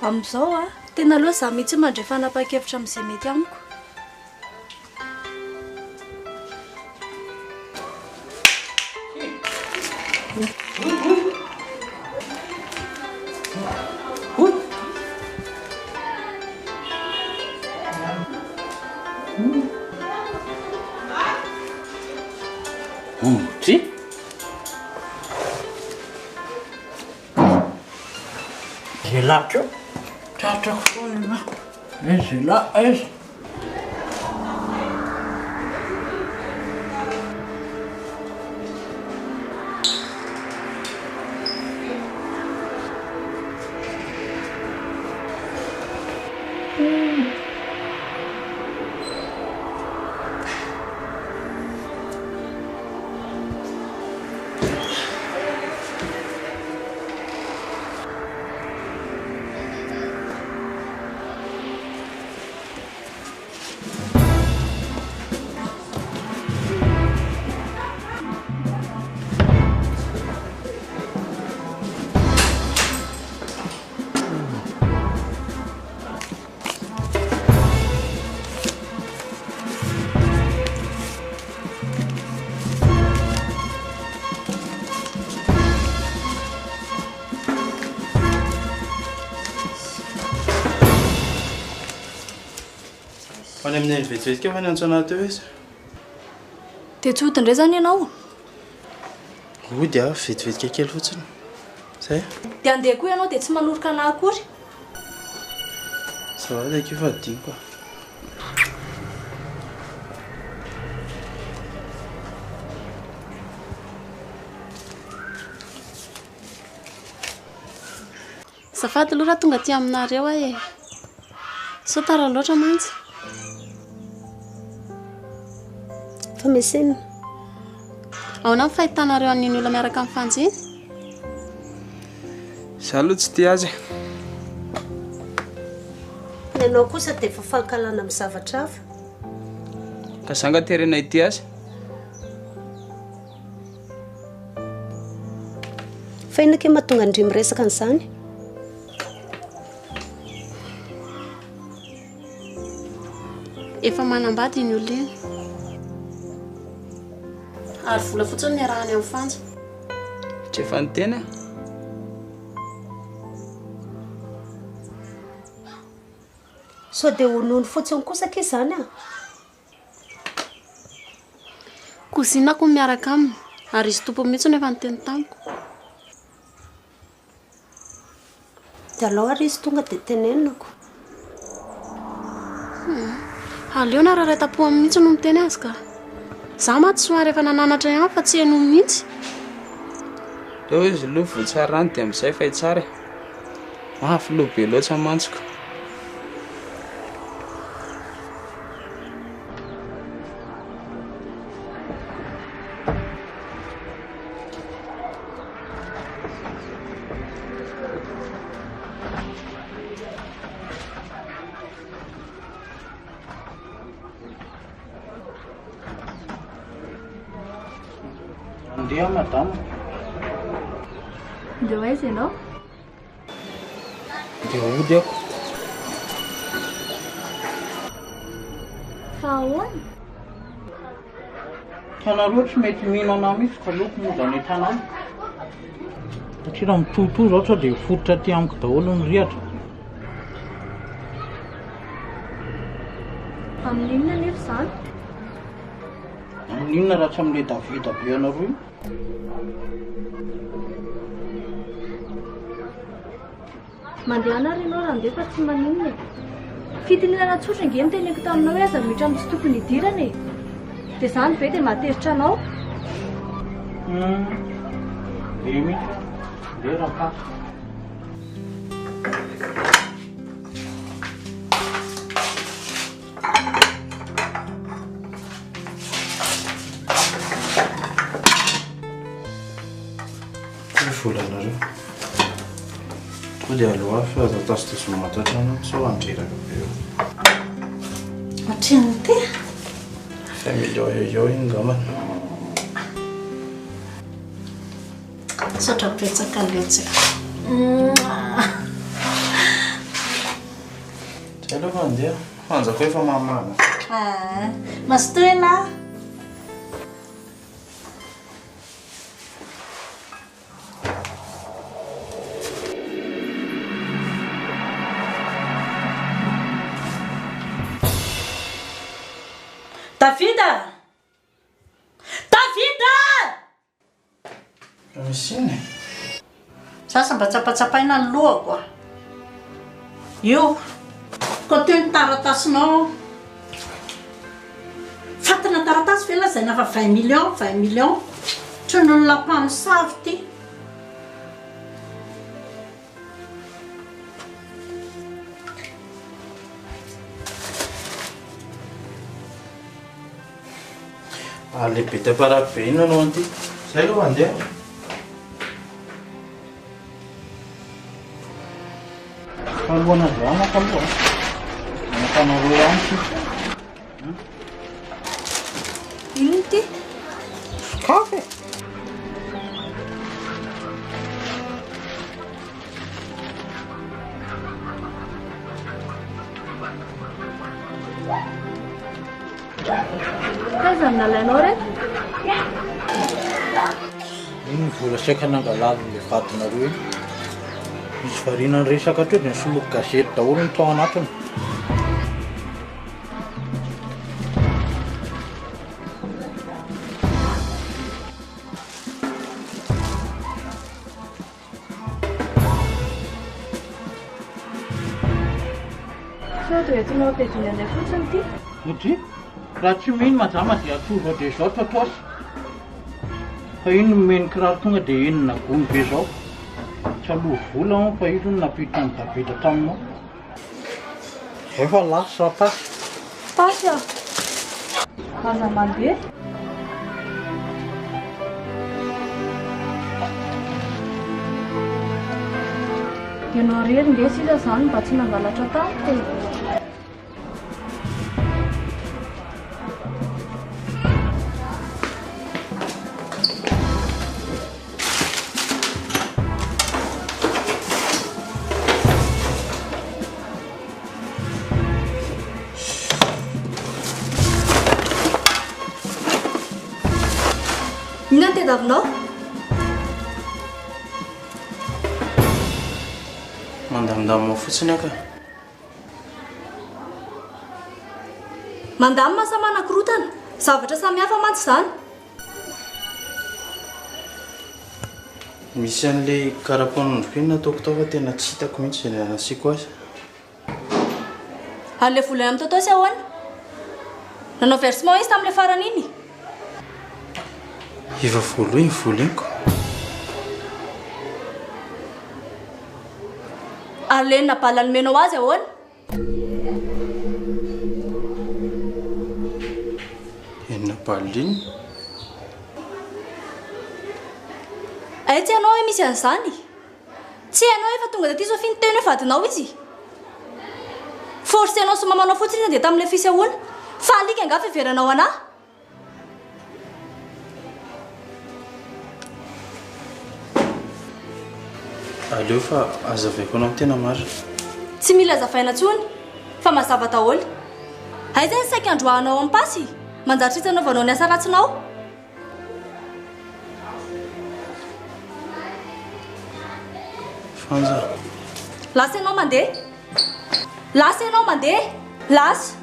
Amin'izao ah, tena aleo za mihitsy mandray fanapahan-kevitra amin'izay mety amiko. Dry! Zela ko tratrako foana ianao. Aiza zela aiza? Fa any amin'ny vetivety kay fa niantso anah teo izy. Dia tsy hody indray izany ianao? Hody aho, vetivetika kely fotsiny. Zay. Dia handeha koa ianao dia tsy manoroka anah akory? Ça va taky fa adinoko ah. Azafady aloha raha tonga aty aminareo aho e. Sao tara loatra mantsy. Fa misy inona? Ahoana ny fahitanareo an'iny olona miaraka amin'ny Fanja iny? Za aloha tsy tia azy e. Ny anao kosa dia efa fankahalana amin'ny zavatra hafa. Ka za nga terena hitia azy? Fa inona kay mahatonga an-dry miresaka an'izany? Efa manambady iny olona iny. Ary vola fotsiny no iarahany amin'i Fanja. Tsy efa niteny aho. Sao dia honono fotsiny kosa akia izany ah? Cousine-ko no miaraka aminy ary izy tompony mihitsy no efa niteny tamiko. Dia alao ary izy tonga dia teneniko. Aleo nareo iray tampo aminy mihitsy no miteny azy ka. Za mantsy somary efa nananatra ihany fa tsy henoiny mihitsy. Aleo izy aloha voa tsara any dia amin'izay fa hitsara e. Mafy loha be loatra mantsy ko. Andeha madama. Andeha ho aiza ianao? Andeha hody aho. Fa ahoana? Ka nareo tsy mety mino anah mihitsy ka aleoko mody any an-tanàna. Satria raha mitohitohy izao sao dia hiforitra aty amiko daholo ny rihatra. Amin'inona anefa izany? Amin'inona raha tsy amin'ilay Davida be anareo io? Mandehana ary ianao raha handeha fa tsy maninona e. Fitenenana tsotra ange no teneniko taminao hoe aza miditra amin'ny tsy tokony hidirana e. Dia izany ve dia mahatezitra anao? Hum, be mihitsy aho. Ndeha rapaty. Ty volanareo. Tonga dia aloavy fa aza tazotazomina ato an-trano sao handreraka be eo. Ohatrinona ity? Cinq millions eo eo iny angambany. Misaotra betsaka letsy a. Zay aloha fa andeha. Fanja koa efa mahamana. Ah, mazotoa ianao. Davida! Davida! Misy inona e? Sasa mba tsapatsapaina ny lohako a! Io, koa teo ny taratasinao. Fatina taratasy ve lazaina fa 20 millions, 20 millions? Ohatran'ny olona mpamosavy ity. Ah, lehibe taparaky be inona no an'ity? Zay aloha mandeha. Fahalohana androanako aloha. Manao ihany ty. Inona ity? Sokafy e! Taiza no nalainao ireto? Iny ny vola saika nangalarin'ilay vadinareo iny. Nisy variana niresaka teo dia nisoloky gazety daholo ny tao anatiny. Sao dia entinao ampiadiana anay fotsiny ity? Ody, raha tsy mino madama dia atoro dia izao Totos. Fa iny nomeny kiraro tonga dia enina gony be zao. Tsy aloha vola aho fa izy no nampiditra an'i Davida taminao. Zay fa lasa pasy. Pasy ah. Aza mandeha. Ianao irery nge sisa izany mba tsy nangalatra tamiko e. Inona no tadiavinao? Mandamindamina fotsiny aho ka. Mandamina sa manakorotana? Zavatra samihafa mantsy izany. Misy an'ilay karapanondroko iny nataoko tao fa tena tsy hitako mihitsy izay nasiako azy. Ary ilay vola any amin'ny Totos ahoana? Nanao versement izy tamin'ilay farany iny? Efa voaloa iny vola iny ko. Ary ilay enina bala nomenao azy ahoana? Enina bala inona? Hay tsy hainao hoe misy an'izany? Tsy hainao efa tonga taty Sophie niteny hoe vadinao izy? Forcenao sy mamanao fotsiny izy handeha tamin'ilay fisehoana. Fa alika angaha fiheveranao anà? Aleo fa azavaiko anao ny tena marina. Tsy mila azavaina intsony fa mazava daholo. Aiza ny saika androahanao amin'ny pasy? Manjary tsy anaovanao ny asa ratsinao. Fanja. Lasa ianao mandeha. Lasa ianao mandeha. Lasa.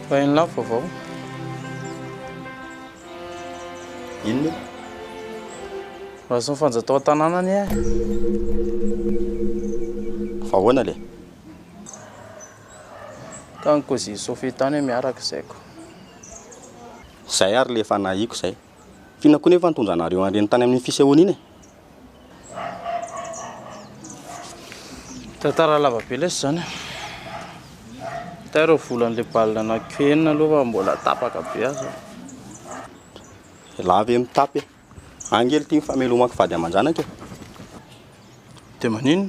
Fa inona vaovao? Inona io? Raha ny fanja tao an-tanàna anie e. Fa ahoana le? Tany kôzin'i Sophie tany hoe miaraka izay ko. Izay ary le efa nahiko izay. F'inona koa nefa nitondra anareo an'ireny tany amin'iny fisehoana iny e? Tantara lava be lesy izany e. Tairo volan'ilay balle anankienina aloha fa mbola tapaka be aza. Elah ve mitapy e? Angely ity ny famelomako vady aman-janaka e. Dia maninona?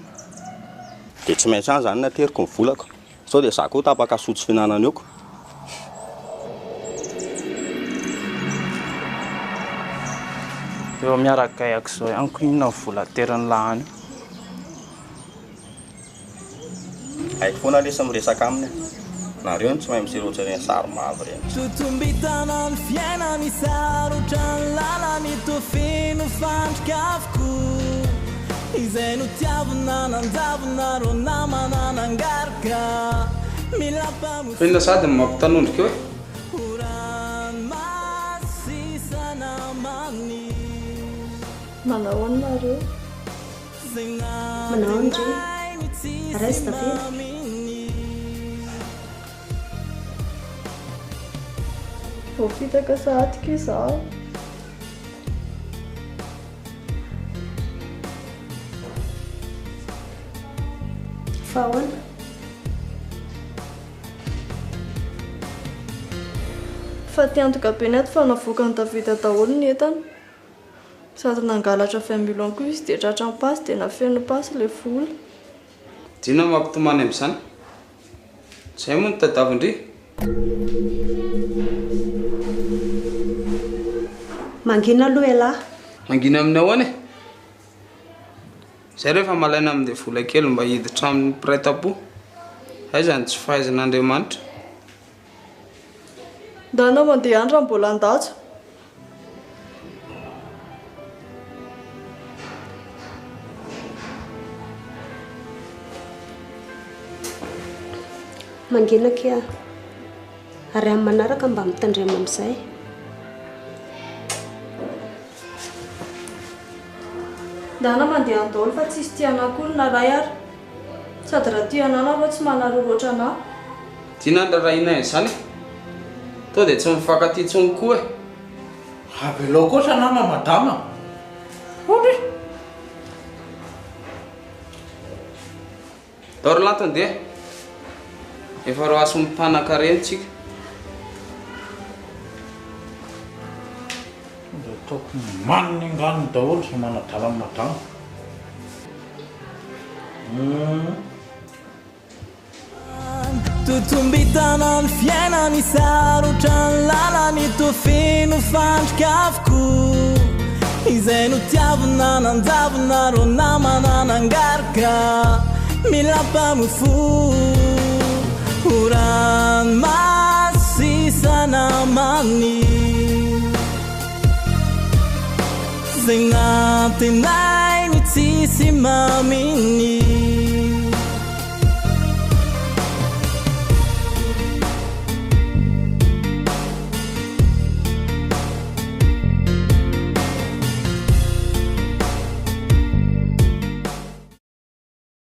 Dia tsy maintsy any izany no ateriko ny volako. Sao dia za koa tapaka soa tsy fihinanana eo ko. Efa miara-gaiako izao ihany ko inona ny vola aterin'lah any io. Haiko foana lesy miresaka aminy e. Nareo no tsy mahay miseho ohatran'ireny sarim-bavy ireny. Totombitana ny fiainany sarotra ny lalany toa feno fandrika avokoa Izay notiavina nanjavona reo namana nangaroka Mila mpamofoka Fa inona sahady no mampitanondrika eo e? Ranomaso sisa namany Manao ahoana nareo? Manao ahoana ndry? Raiso David. Voafitaka sahady kay izaho. Fa ahoana? Fatiantoka be ny ato fa navoakan'i Davida daholo ny entana. Sady nangalatra vingt millions koa izy dia tratran'ny pasy dia nafeniny pasy ilay vola. Inona no mampitomany amin'izany? Izay moa no tadiavin-dry? Mangina aloha ialahy. Mangina amin'ny ahoana e? Izay rehefa malaina amin'ilay vola kely mba hiditra amin'ny mpiray tampo. Aiza ny tsy fahaizan'Andriamanitra? Ndana mandeha any raha mbola handatsa. Mangina akia. Ary amin'ny manaraka mba mitandrema amin'izay. Ndana mandeha any daholo fa tsisy tia anah akory na ray ary. Sady raha tia anah nareo tsy manararaotra anah. Tiana ny rarahinay an'izany e! Tonga dia tsy mifankatia intsony koa e! Avelao kosa nama madama. Hono e! Ndao ry Lanto andeha. Efa roasin'ny mpanankarena tsika. Tonga dia ataoko manina inganiny daholo izay manadala an'i madama. Hum. Totombitana ny fiainany sarotra ny lalany toa feno fandrika avokoa Izay notiavina nanjavona reo namana nangaroka Mila mpamofo ho ranomaso sisa namany Zay nantenainy tsisy maminy.